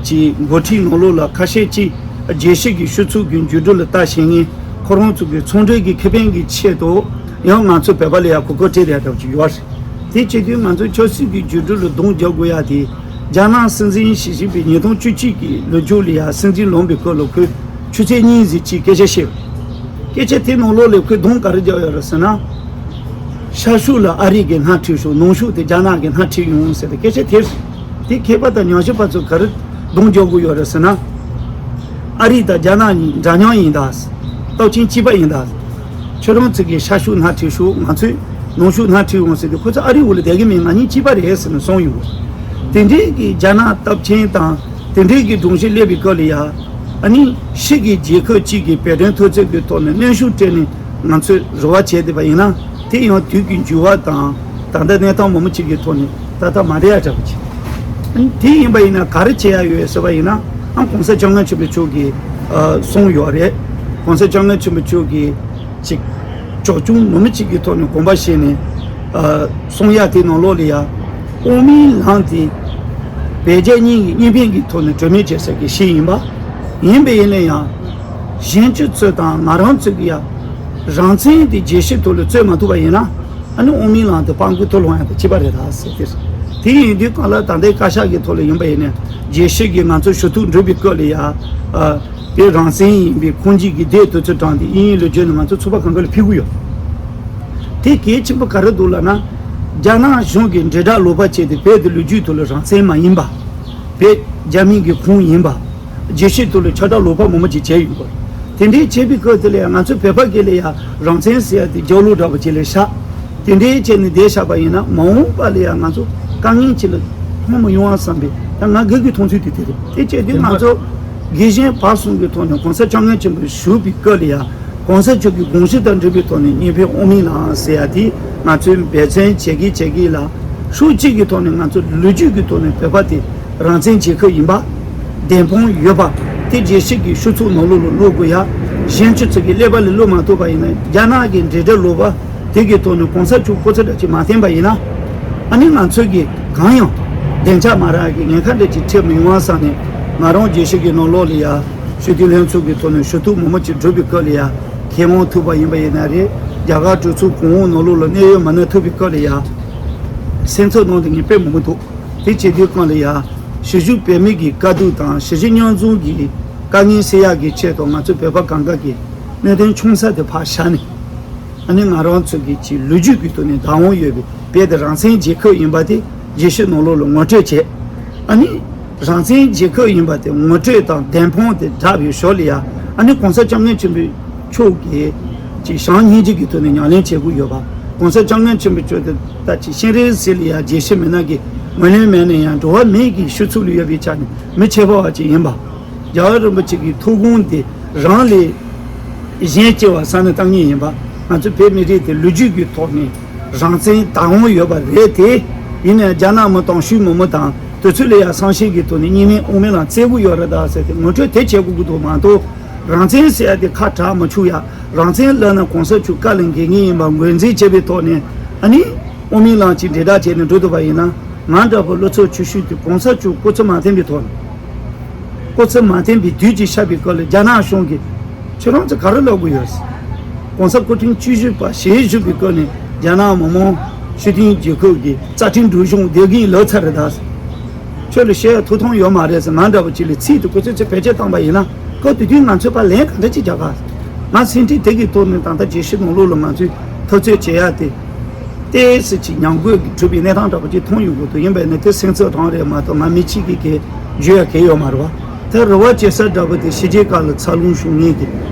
ཅིག་འགོ་ཁྲིད་ནང་ལོགས་ལ་ཁ་ཤས་ཅིག་རྒྱལ་སྤྱི་གི་ཕྱུགས་ཚོགས་ཀྱི་འགྱུར་འགྲོས་ལ་ལྟ་ཤེས་མཁན། ཁོ་རང་ཚོ་གི་ཚོང་འབྲེལ་གྱི་ཁེ་ཕན་གྱི་ཆེད་དུ་ཡང་ང་ཚོ་བོད་པ་ལ་ཡང་གོ་སྐབས་སྤྲད་བསྡད་ཡ་འདྲ་པོ་ཅིག་ཡོད་རེད། དེ་བྱེད་དུས་ང་ཚོ་ཆབ་སྲིད་ཀྱི་འགྱུར་འགྲོས་ལ་གདོང་རྒྱག་དགོས་ཡ་དེ། རྒྱ་ནག་སྲིད་འཛིན་ཞི་ཅིན་ཕིང་ཉིས་སྟོང་བཅུ་གཅིག་གི་ལོ་མཇུག་ལ་ཡ་སྲིད་འཛིན་ལངས་པའི་སྐབས་ལ་ཁོས་ཆུ་ཚོད་གཉིས་ཙམ་ཅིག་སྐད་ཆ་བཤད། སྐད་ཆ་དེ་ནང་ལོགས་ལ་ཁོས་གདོང་ག་རེ་རྒྱག་ཡོད་རེད་ཟེར་ན། ཤར་ཕྱོགས་ལ་ཨ་རི་གིས་སྣེ་ཁྲིད་ཤོག་ནང་ཕྱོགས་དེ་རྒྱ་ནག་གིས་སྣེ་ཁྲིད་ཡོང་ཟེར་ཏེ་སྐད་ཆ་དེ། དེ་མཁས་པ་དང་ཉམས་ཞིབ་པ་ཚོས་ག་རེ་གདོང་རྒྱག་གི་ཡོད་རེད་ཟེར་ན། ཨ་རི་དང་རྒྱ་ནག་གཉིས་འདྲ་མཉམ་ཡིན་ད། སྟོབས་ཆེན་གཅིག་པ་ཡིན་ད། ཁྱོད་རང་ཚོ་གིས་ཤར་ཕྱོགས་སྣེ་ཁྲིད་ཤོག་ང་ཚོས་ནང་ཕྱོགས་སྣེ་ཁྲིད་འོང་ཟེར་ཏེ། ཁོ་ཚོ་ཨ་རི་འོག་ལ་བསྡད་ཀྱི་མེད། ང་གཉིས་གཅིག་པ་རེད་ཟེར་ནས་གསུངས་ཡོང་གི། དེ་འདྲའི་གི་རྒྱ་ནག་སྟོབས་ཆེན་དང་དེ་འདྲའི་གི་སྒྲོམ་གཞི་སླེབས་པའི་སྐབས་ལ་ཡ། ཨ་ནི་ཕྱི་གི་རྒྱལ་ཁབ་ཅིག་གིས་བོད་དོན་འཐབ་རྩོད་ཀྱི་ཐོག་ནས་གནོན་ཤུགས་སྤྲད་ནས་ང་ཚོས་རེ་བ་བྱས་བསྡད་པ་ཡིན་ན། དེ་ཡང་དུས་ཀྱི་འགྱུར་བ་དང་ད་ལྟ་གནས་སྟངས་མང་པོ་ཅིག་གི་ཐོག་ནས་ད་ལྟ་མ་བསྡད་ཡ་འདྲ་པོ་ཅིག་ཨ་ནི་དེ་ཡིན་པ་ཡིན་ན་ག་རེ་བྱེད་ཡ་ཡོད་ཟེར་བ་ཡིན་ན། ཨ། གོང་ས་སྐྱབས་མགོན་ཆེན་པོ་མཆོག་གིས། ཨ། གསུངས་ཡོད་རེད། གོང་ས་སྐྱབས་མགོན་ཆེན་པོ་མཆོག་གིས་ཅིག་ཕྱོགས་ཆུང་མང་པོ་ཅིག་གི་ཐོག་ནས་དགོངས་པ་བཞེས་ནས། ཨ། གསུང་ཡ་དེ་ནང་ལོགས་ལ་ཡ། དབུ་མའི་ལམ་དེ་བོད་རྒྱ་གཉིས་ཀྱི་གཉིས་ཕན་གྱི་ཐོག་ནས་གྲོས་མོལ་བྱེད་ས་གི་གཞི་ཡིན་པ། ཡིན་པ་ཡིན་ན་ཡང་གཞོན་སྐྱེས་ཚོ་དང་ང་རང་ཚོ་གི་ཡ་རང་བཙན་དེ་རྒྱལ་སྤྱིའི་ཐོག་ལ་རྩོད་མ་ཐུབ་པ་ཡིན་ན། ཨ་ནི་དབུ་མའི་ལམ་དེ་དཔང་པོ་ཐོག་ལ་ཡོང་ཡ་དེ་གཅིག་པ་རེད་ད་ཟེར་ཏེ། དེ་ཡིན་དུས་གང་ལ་ད་ལྟའི་བཀའ་ཤག་གི་ཐོག་ལ་ཡིན་པ་ཡིན་ན། རྒྱལ་སྤྱི་གིས་ང་ཚོ་ཞུ་གཏུག་འགྲོ་བའི་སྐབས་ལ་ཡ། ཨ། དེ་རང་བཙན་ཡིན་པའི་ཁུངས་སྐྱེལ་གྱི་དེབ་དེ་ཚོ་དྲངས་ཏེ་དབྱིན་ཡིག་ལ་བསྒྱུར་ནས་ང་ཚོ་ཚོགས་པ་གང་ག་ལ་ཕུལ་གྱི་ཡོད། དེ་གལ་ཆེན་པོ་ག་རེ་འདུག་ལབ་ན། རྒྱ་ནག་གཞུང་གིས་དྲིལ་བསྒྲགས་ལོག་པ་བྱས་ཏེ་བོད་དེ་ལོ་རྒྱུས་ཐོག་ལ་རང་བཙན་མ་ཡིན་པ། བོད་རྒྱ་མིའི་གི་ཁོངས་ཡིན་པ། རྒྱལ་སྤྱིའི་ཐོག་ལ་ཁྱབ་བསྒྲགས་ལོག་པ་མང་པོ་ཅིག་བྱས་ཡོད་པ། དེ་འདྲའི་བྱས་པའི་སྐབས་དེ་ལ་ཡང་ང་ཚོ་བོད་པ་གི་ལ་ཡང་རང་བཙན་ཟེར་ཡ་དེ་རྒྱབ་ལོགས་འདྲ་པོ་ཅིག་ལ་བཞག་དེ་འདྲའི་བྱས་ནས་བསྡད་བཞག་པ་ཡིན་ན། མ་འོངས་པ་ལ་ཡང་ང་ཚོ་དཀའ་ངལ་ཅིག་ལ་ལྷུང་མི་ཡོང་བ་བསམ་པའི། ད་ང་སྒེར་གྱི་མཐོང་ཚུལ་དེ་དེ་རེད། དེ་བྱས་དུས་ང་ཚོ་དགེ་གཞན་བར་གསུམ་གྱི་ཐོག་ནས་གོང་ས་སྐྱབས་མགོན་ཆེན་པོ་བཞུགས་པའི་སྐབས་ལ་ཡང་། གོང་ས་མཆོག་གི་དགོངས་གཞི་དང་འབྲེལ་བའི་ཐོག་ནས་གཉིས་ཕན་དབུ་མའི་ལམ་ཟེར་ཡ་དེ་ང་ཚོས་འབད་བརྩོན་བྱེད་ཀྱི་བྱེད་ཀྱི་ལ། ཕྱོགས་གཅིག་གི་ཐོག་ནས་ང་ཚོ་ལོ་རྒྱུས་ཀྱི་ཐོག་ནས་བོད་པ་དེ་རང་བཙན་རྒྱལ་ཁབ་ཡིན་པ། བདེན་དཔང་ཡོད་པ། དེ་རྒྱལ་སྤྱི་གི་ཤུགས་ཚོགས་ནང་ལོགས་ལ་བླུག་དགོས་ཡ། གཞན་སྤྱི་ཚོགས་ཀྱི་ཀླད་པ་ལ་བླུག་མ་ཐུབ་པ་ཡིན་ན། རྒྱ་ནག་གི་འབྲེལ་སྒྲ་ལོག་པ་དེ་གི་ཐོག་ནས་གོང་ས་མཆོག་སྐུ་ཚེ་གྲངས་ཅིག་མ་བརྟན་པ་ཡིན་ན། ཨ་ནི་ང་ཚོས་ཀྱི་གང་ཡང་བདེ་འཇགས་མ་རག་གི་ཉེན་ཁ་འདྲ་ཅིག་འཕྲད་མི་ཡོང་བ་བསམ་ནས། ང་རང་རྒྱལ་སྤྱི་གི་ནང་ལོགས་ལ་ཡ། སྤྱི་འཐུས་ལྷན་ཚོགས་ཀྱི་ཐོག་ནས་ཞུ་གཏུག་མང་པོ་ཅིག་བསྒྲུབས་པའི་སྐབས་ལ་ཡ། མཁས་དབང་ཐུབ་པ་ཡིན་པ་ཡིན་ན་རེད། རྒྱ་གར་གྲོས་ཚོགས་གོང་འོག་ནང་ལོགས་ལ་གནད་ཡོད་མི་སྣ་ཐུག་པའི་སྐབས་ལ་ཡ། སེམས་ཚོར་གནང་དེ་ངས་དཔེ་མང་པོ་འདུག་དེ་བྱེད་དུས་སྒང་ལ་ཡ། གཞིས་བཞུགས་བོད་མི་གི་དཀའ་སྡུག་དང་གཞིས་བྱེས་མཉམ་འཛོམས་ཀྱི་དཀའ་ངལ་སེལ་ཡག་གི་ཆེད་དུ་ང་ཚོ་བོད་པ་གང་ག་གི་གནད་དོན་ཆུང་ས་དེ་ཕར་བཞག་ནས། ཨ་ནི་ང་རང་ཚོ་གི་ཅིག་ལོ་རྒྱུས་ཀྱི་ཐོག་ནས་བདག་དབང་ཡོད་པའི་རྦད་དེ་རང་བཙན་རྒྱལ་ཁབ་ཡིན་པ་དེ་རྒྱལ་སྤྱི་ནང་ལོགས་ལ་ངོ་སྤྲོད་བྱས། ཨ་ནི་རང་བཙན་རྒྱལ་ཁབ་ཡིན་པ་དེ་ངོ་སྤྲོད་དང་བདེན་དཔང་དེ་བསྒྲགས་པའི་ཞོར་ལ་ཡ། ཨ་ནི་གོང་ས་སྐྱབས་མགོན་ཆེན་པོ་མཆོག་གིས་ཅིག་བྱམས་སྙིང་རྗེ་གི་ཐོག་ནས་ཉམས་ལེན་བྱེད་དགོས་ཡོད་པ། གོང་ས་སྐྱབས་མགོན་ཆེན་པོ་མཆོག་དེ་ད་ཅིག་སྤྱན་རས་གཟིགས་ལ་ཡ་རྒྱལ་སྤྱི་མི་སྣ་གི་ངོས་ལེན་མེད་ན་ཡང་འགྲོ་བ་མི་གི་ཤུལ་ཚུགས་ལ་ཡོད་པའི་ཆ་ནས་མི་ཁྱད་པར་བ་ཅིག་ཡིན་པ། རྒྱལ་བ་རིན་པོ་ཆེ་གི་ཐུགས་དགོངས་དེ་རང་ལས་གཞན་གཅེས་པ་བསམ་བློ་བཏང་མཁན་ཡིན་པ། ང་ཚོ་བོད་མི་རིགས་དེ་ལོ་རྒྱུས་ཀྱི་ཐོག་ནས་རང་བཙན་བདག་དབང་ཡོད་པ་རེད་དེ། ཡིན་ནའི་རྒྱ་ནག་མི་དང་ཤུལ་མི་མི་དང་དེ་ཚོ་ལ་ཡ་བསམ་ཤེས་ཀྱི་ཐོག་ནས་གཉིས་སྨན་དབུ་མའི་ལམ་བཙལ་དགོས་ཡོད་རེད་ད་ཟེར་ཏེ་ངོ་སྤྲོད་དེ་བྱེད་དགོས་ཀྱི་འདུག་མ་གཏོགས། རང་བཙན་ཟེར་ཡ་དེ་ཁ་གྲག་མི་ཆུག་ཡ། རང་བཙན་ལབ་ན་གོང་ས་མཆོག་བཀའ་ལ་འགལ་ངེས་ཡིན་པ་ངོས་འཛིན་བྱས་པའི་ཐོག་ནས། ཨ་ནི་དབུ་མའི་ལམ་གྱི་འབྲེལ་སྒྲ་བྱས་ནས་འགྲོ་ཐུབ་པ་ཡིན་ན། ང་འདྲ་པོ་བློ་ཚོད་ཆུང་ཤོས་དེ་གོང་ས་མཆོག་སྐུ་ཚེ་མ་བརྟན་པའི་ཐོག་ནས། སྐུ་ཚེ་མ་བརྟན་པའི་དུས་ཀྱི་ཆར་པའི་སྐབས་ལ་རྒྱ་ནག་གཞུང་གིས་ཁྱོད་རང་ཚོ་ག་རེ་ལབ་དགོས་ཡོད། གོང་ས་སྐུ་ཕྲེང་བཅུ་བཞི་པ་ཞལ་བཞུགས་པའི་སྐབས་ནས་རྒྱ་ནག་མི་དམངས་སྤྱི་མཐུན་རྒྱལ་ཁབ་ཀྱི་རྩ་ཁྲིམས་སྒྲིག་གཞུང་དེ་གིན་ལབ་ཚར་རེད་ད། ཁྱོད་ལ་བཤད་ཡ་ཐུགས་ཐང་ཡོད་མ་རེད་ཟེར། ང་འདྲ་པོ་ཅིག་ལ་ཚིག་དེ་སྐུ་ཚེ་ཚེ་བེད་སྤྱོད་བཏང་པ་ཡིན་ན། སྐབས་དེ་དུས་ང་ཚོས་ཕར་ལན་ག་འདྲ་ཅིག་རྒྱག་ག། ང་སེམས་ཁྲལ་དེ་གི་ཐོག་ནས་ད་ལྟ་རྒྱལ་སྤྱི་ནང་ལོགས་ལ་ང་ཚོས་འཐབ་རྩོད་བྱེད་ཡ་དེ། ཏོག་ཙམ་ཅིག་ཉམས་རྒུད་ཀྱི་གྲུབ་པའི་གནས་སྟངས་འདྲ་པོ་ཅིག་མཐོང་ཡོང་གི་འདུག་ཡིན་པས་ན་དེ་སེམས་ཚོར་རང་རེད་མ་གཏོགས་ང་མི་གཅིག་གིས་གས་བརྗོད་ཡ་གས་ཡོད་མ་རེད་བ། དེ་རེ་བ་བྱེད་ས་འདྲ་པོ་དེ་ཕྱི་རྒྱལ་ཁག་ལ་འཚར་ལོངས་བྱུང་མཁན་གྱི་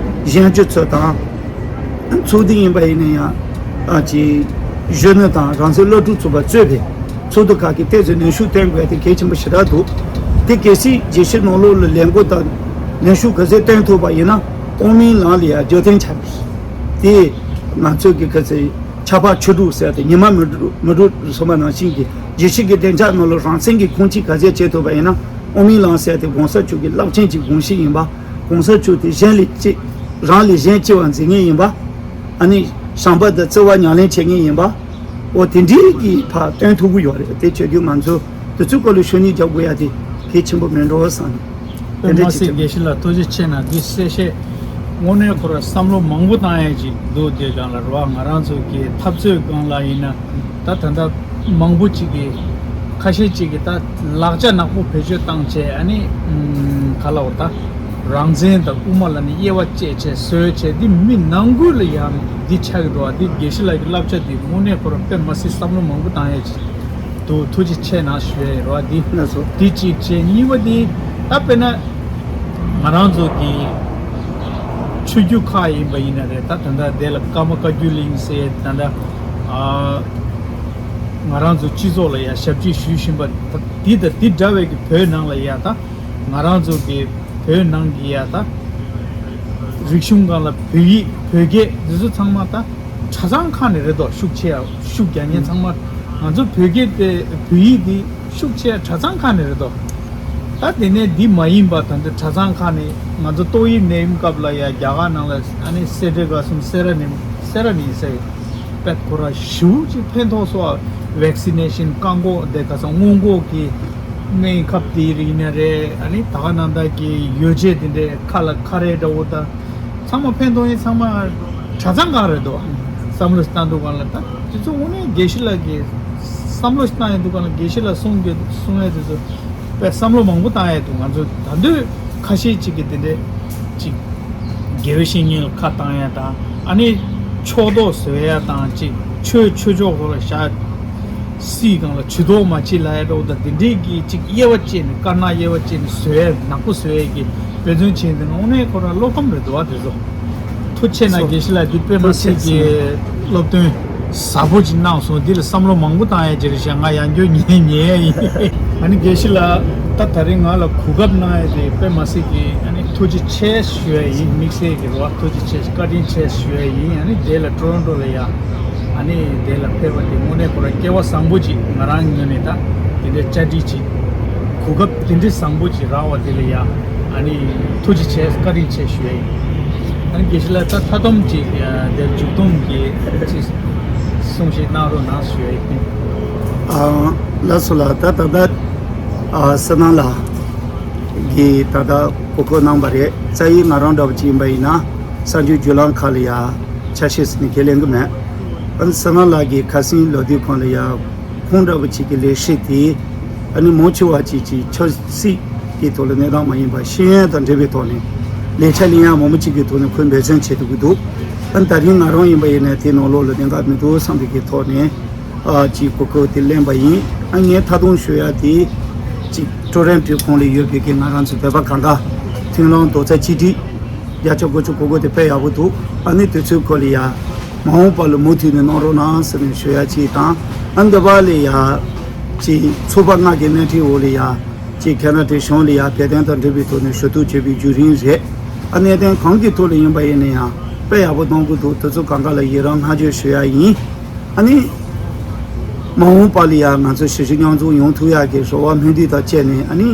གཞོན་སྐྱེས་ཚོ་དང་། ཚོགས་སྡེ་ཡིན་པ་ཡིན་ན་ཡང་། ཨ་ཅིག་གཞོན་ནུ་དང་རང་བཙན་སློབ་ཕྲུག་ཚོགས་པ་གཙོས་པའི་ཚོགས་འདུ་ཁག་གིས་ཏོག་ཙམ་ནུས་ཤུགས་བཏོན་དགོས་དེ་གལ་ཆེན་པོ་ཞེ་དྲག་འདུག་དེ་གལ་སྲིད་རྒྱལ་སྤྱི་ནང་ལོགས་ལ་ལས་འགུལ་དང་ནུས་ཤུགས་ག་ཚོད་བཏོན་ཐུབ་པ་ཡིན་ན། དབུ་མའི་ལམ་ལ་ཡང་རྒྱུན་མཐུད་བྱ་དགོས། དེ་ང་ཚོ་གི་ག་ཚོད་ཆར་པ་ཆུ་དྲོད་ཟེར་ཏེ་ཉི་མ་མི་དྲོ་མི་དྲོ་གསུངས་པ་ནང་བཞིན་གྱི་རྒྱལ་སྤྱི་གི་བདེ་འཇགས་ནང་ལ་རང་བཙན་གྱི་ཁུངས་སྐྱེལ་ག་ཚོད་བྱེད་ཐུབ་པ་ཡིན་ན། དབུ་མའི་ལམ་ཟེར་ཏེ་གོང་ས་མཆོག་གི་རླབས་ཆེན་གྱི་དགོངས་གཞི་ཡིན་པ། གོང་ས་མཆོག་དེ་གཞན་ལས་གཅེས། རང་ལས་གཞན་གཅེས་པར་འཛིན་མཁན་ཡིན་པ། ཨ་ནི་བྱམས་པ་དང་བརྩེ་བ་ཉམས་ལེན་བྱེད་མཁན་ཡིན་པ། འོ་དེ་འདྲའི་གི་ཕར་སྟོན་ཐུབ་ཀྱི་ཡོད་རེད། དེ་བྱེད་དུས་ང་ཚོ་དེ་ཚོའི་སྐོར་ལ་ཤུགས་སྣོན་རྒྱག་དགོས་ཡ་དེ་གལ་ཆེན་པོ་མེད་འགྲོ་བསམ་ནས། དེ་དཔེ་འདྲ་མ་ཅིག་ཟད་བྱེད་དགོས། དགེ་བཤེས་ལགས་ཐུགས་རྗེ་ཆེ་གནང་། འདི་གསལ་བཤད་དངོས་གནས་ཁོ་ར་བསམ་བློ་མང་པོ་བཏང་ཡ་ཅིག་འདུག་དེ་སྒང་ལ་རེད་བ། ང་རང་ཚོ་གི་འཐབ་རྩོད་སྒང་ལ་ཡིན་ན། ད་ད་ལྟ་མང་པོ་ཅིག་གིས་ཁ་ཤས་ཅིག་གིས་ད་ལག་ཆ་ནག་པོ་བེད་སྤྱོད་བཏང་བྱས། ཨ་ནི་ཨམ་ག་ལབ་དགོས། ད་རང་བཙན་དང་དབུ་མ་ལ་ནི་དབྱེ་བ་བཅད་བྱས་བཟོས་བྱས། འདི་མི་ནང་ཁུལ་ལ་ཡང་འདི་ཆགས་ཀྱི་འདུག་བ། འདི་དགེ་བཤེས་ལགས་ཀྱི་བསླབ་བྱ་འདི་དངོས་གནས་ཁོ་ར་དཔེ་མ་སྲིད་བསམ་བློ་མང་པོ་བཏང་ཡ་ཅིག་འདུག་ཐུགས་རྗེ་ཆེ་གནང་ཞུ་ཡ་ཡིན་རེད་བ། འདི་ལགས་སོ། འདི་གཅིག་བྱས། གཉིས་པ་འདི་ད་དཔེར་ན་ང་རང་ཚོ་གི་ཆོས་བརྒྱུད་ཁག་ཡིན་པ་ཡིན་ན་རེད། ད་ད་ལྟ་དེ་ལ་ཀརྨ་བཀའ་བརྒྱུད་གླིང་ཟེར། ད་ལྟ་ཨ་ང་རང་ཚོ་སྤྱི་ཚོགས་ལ་ཡ་ཞབས་ཕྱི་ཞུ་བཞིན་པ། ད་འདི་དང་འདི་འདྲ་བའི་གི་བོད་ནང་ལ་ཡ། ད་ང་རང་ཚོ་གི་བོད་ནང་གི་ཡ། ད་རིག་གཞུང་སྒང་ལ་བོད་ཡིག་བོད་སྐད་འདི་ཚོ་ཚང་མ་ད་གྲྭ་ཚང་ཁག་ནས་རེད་དོ། ཤུགས་ཆེ་ཡ་ཤུགས་རྒྱག་མཁན་ཚང་མ། ང་ཚོ་བོད་སྐད་དེ་བོད་ཡིག་འདི་ཤུགས་ཆེ་ཡ་གྲྭ་ཚང་ཁག་ནས་རེད་དོ། ད་དེ་ནས་འདི་མ་ཡིན་པ་ད་འདི་གྲྭ་ཚང་ཁག་ནས་ང་ཚོ་ཏོག་དབྱིབས་ནད་ཡམས་སྐབས་ལ་ཡ་རྒྱ་གར་ནང་ལ་ཨ་ནི་སེ་ཏྲེ་ག་སུམ་སེ་ར་ནིམ་སེ་ར་ནི་ཟེར་པད་ཁོ་ར་ཞེ་པོ་ཅིག་ཕན་ཐོགས་སོང་། ཝེག་སི་ནེ་ཤིན་བཀག་འགོག་དེ་ག་ཚོད་སྔོན་འགོག་གི་སྨན་ཁབ་དེ་རིགས་ཡིན་ན་རེད། ཨ་ནི་ད་ག་ནང་ད་གི་ཡོ་བྱད་དེ་འདྲས་ཁ་ལ་ཁ་རས་འདྲ་བོ་དང་། ཚང་མ་ཕན་ཐོགས་ཡིན། ཚང་མ་གྲྭ་ཚང་གང་རེད་དོ། བསམ་བློ་ཞིག་བཏང་དུས་སྒང་ལ། ད་དེ་ཚོ་དངོས་གནས་དགེ་བཤེས་ལགས་ཀྱིས་བསམ་བློ་ཞིག་བཏང་ཡོང་དུས་སྒང་ལ། དགེ་བཤེས་ལགས་གསུང་གི་གསུང་ཡས་དེ་ཚོ་དཔེ་བསམ་བློ་མང་པོ་བཏང་ཡས་འདུག་ང་ཚོ་ད་དུང་ཁ་ཤས་ཅིག་གིས་དེ་འདྲས་ཅིག་དགེ་བའི་བཤེས་གཉེན་ལ་ཁ་བཏང་ཡས་དང་། ཨ་ནི་ཕྱོགས་གཏོགས་བཟོ་ཡས་དང་། ཅིག་ཆོས་ཆོས་ཕྱོགས་ཁོ་ལ་བཞག་སྲིད་སྒང་ལ་ཇུས་གཏོགས་མ་བྱེད་ལབ་ཡ་འདྲ་བོ་དང་། དེ་འདྲས་ཀྱི་ཅིག་དབྱེ་བ་བཅད་ནས་དཀར་ནག་དབྱེ་བ་བཅད་ནས་བཟོ་ཡ་ནག་པོ་བཟོ་ཡ་གི་དཔེ་མཚོན་བྱས་ནས། དངོས་གནས་ཁོ་རང་བློ་ཕམ་རེད་འདུག་བ། དེ་ཚོ་ཐུགས་རྗེ་ཆེ་གནང་། དགེ་བཤེས་ལགས་འདི་དཔེ་མ་སྲིད་ཀྱི་སློབ་སྟོན་ཟབ་པོ་ཅིག་གནང་སོང་། འདི་ལ་བསམ་བློ་མང་པོ་བཏང་ཡ་ཅིག་རེད་ཤག་ང་ཡང་བསྐྱར་ཉན་ཉན་ཡ་ཡིན། ཨ་ནི་དགེ་བཤེས་ལགས་ད་ད་རེས་ང་ལ་གོ་སྐབས་གནང་ཡ་དེ་དཔེ་མ་སྲིད་ཀྱི་ཨ་ནི་ཐུགས་རྗེ་ཆེ་ཞུ་ཡ་ཡིན། དམིགས་བསལ་གྱི་རེད་བ། ཐུགས་རྗེ་ཆེ་བཀའ་དྲིན་ཆེ་ཞུ་ཡ་ཡིན། ཨ་ནི་དེ་ལ་ཊོ་རོན་ཊོ་ལ་ཡ། ཨ་ནི་དེ་ལ་ཕེབས་པ་དེ་དངོས་གནས་ཁོ་རང་སྐལ་བ་བཟང་པོ་ཅིག་ང་རང་ངོས་ནས་ད་དེ་འདྲའི་བཅར་འདྲི་ཅིག་གོ་སྐབས་དེ་འདྲའི་བཟང་པོ་ཅིག་རག་པ་དེ་ལ་ཡ། ཨ་ནི་ཐུགས་རྗེ་ཆེ་བཀའ་དྲིན་ཆེ་ཞུ་ཡ་ཡིན། ཨ་ནི་དགེ་བཤེས་ལགས་ད་མཐའ་སྡོམ་ཅིག་དེ་མཇུག་སྡོམ་གྱི་ཅིག་གསུང་བཤད་གནང་རོགས་གནང་ཞུ་ཡ་ཡིན། ཨ་ལགས་སོ་ལགས། ད་ད་ལྟ་ཨ་བསོད་ནམས་ལགས་ཀྱིས་ད་ལྟ་གོ་སྐབས་གནང་བ་རེད། རྩ་བའི་ང་རང་འདྲ་བོ་ཅིག་ཡིན་པ་ཡིན་ན་གསར་འགྱུར་བརྒྱུད་ལམ་ཁག་ལ་ཡ་ཆ་ཤས་ཟེར་ནས་ཁས་ལེན་གི་མེད། ཨ་ནི་བསོད་ནམས་ལགས་ཀྱིས་ཁ་སང་ལོ་དུས་གང་ལ་ཡ་ཁོང་འདྲ་བོ་ཅིག་གི་ལས་བྱེད་དེ། ཨ་ནི་མང་ཆེ་བ་ཅིག་ཅིག་ཆབ་སྲིད་ཀྱི་ཐོག་ལ་གནས་སྟངས་མ་ཡིན་པར་ཤེས་ཡོན་དང་འབྲེལ་བའི་ཐོག་ནས་ ལས་འཆར་ལེན་ཡག་མང་པོ་ཅིག་གི་ཐོག་ནས་ཁོས་འབད་བརྩོན་བྱེད་ཐུབ་ཀྱི་འདུག་ཨ་ད་རིང་ང་རང་ཡིན་པ་ཡིན་ན་དེ་ནང་ལོགས་ལ་གནད་འགག་མི་འདུག་བསམ་པའི་གི་ཐོག་ནས་ཨ་ཅིག་གོ་སྐབས་དེ་ལེན་པ་ཡིན། ཨ་ངས་མཐའ་སྡོམ་ཞུ་ཡག་དེ་ཅིག་ཀྲོ་རན་ཊོའི་ཁོངས་ལ་ཡོད་པའི་གི་ང་རང་ཚོ་བོད་པ་གང་ག་མཐུན་ལམ་རྡོག་རྩ་གཅིག་སྒྲིལ་བརྒྱ་ཆ་དགུ་བཅུ་གོ་དགུ་དེ་དཔེ་ཡག་པོ་འདུག་ཨ་ནི་དུས་ཚོད་ཁོ་ལ་ཡ་མ་འོངས་པ་ལ་མུ་མཐུད་ནས་གནང་རོགས་གནང་ཟེར་ནས་ཞུ་ཡག་ཅིག་དང་། ཨ་འདི་བ་ལ་ཡ་ཅིག་ཚོགས་པ་ལྔ་གི་སྣེ་ཁྲིད་འོག་ལ་ཡ་ཅིག་ཁེ་ན་ཌའི་གཞུང་ལ་ཡ་བོད་དོན་དང་འབྲེལ་བའི་ཐོག་ནས་ཞུ་གཏུག་བྱས་པའི་བརྒྱུད་རིམ་རེད། ཨ་གནད་དོན་གང་གི་ཐོག་ལ་ཡིན་པ་ཡིན་ན་ཡང་དཔེ་ཡག་པོ་གནང་གི་འདུག་དེ་ཚོ་གང་ག་ལ་ཡི་རང་བསྔགས་བརྗོད་ཞུ་ཡག་ཡིན། ཨ་ནི་མ་འོངས་པ་ལ་ཡ་ང་ཚོ་ཞི་བདེ་མཉམ་འཛོམས་ཡོང་ཐུབ་ཡག་གི་རེ་བ་སྨོན་འདུན་དང་བཅས་ནས་ཨ་ནི་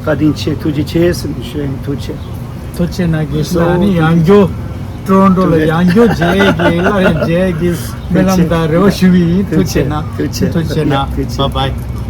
བཀའ་དྲིན་ཆེ། ཐུགས་རྗེ་ཆེ་ཟེར་ནས་ཞུ་ཡག་ཡིན། ཐུགས་རྗེ་ཆེ། ཐུགས་རྗེ་གནང་གི་སོ། ཨ་ནི་ཡང་བསྐྱར་ཀྲོ་རོན་ཊོ་ལ་ཡང་བསྐྱར་མཇལ་གི་སླར་ཡང་མཇལ་གི་སྨོན་ལམ་དང་རེ་བ་ཞུ་གི་ཡིན། ཐུགས་རྗེ་གནང་། ཐུགས་རྗེ་གནང་། ཐུགས་རྗེ་གནང་། ཐུགས་རྗེ་གནང་། བཱའི་བཱའི།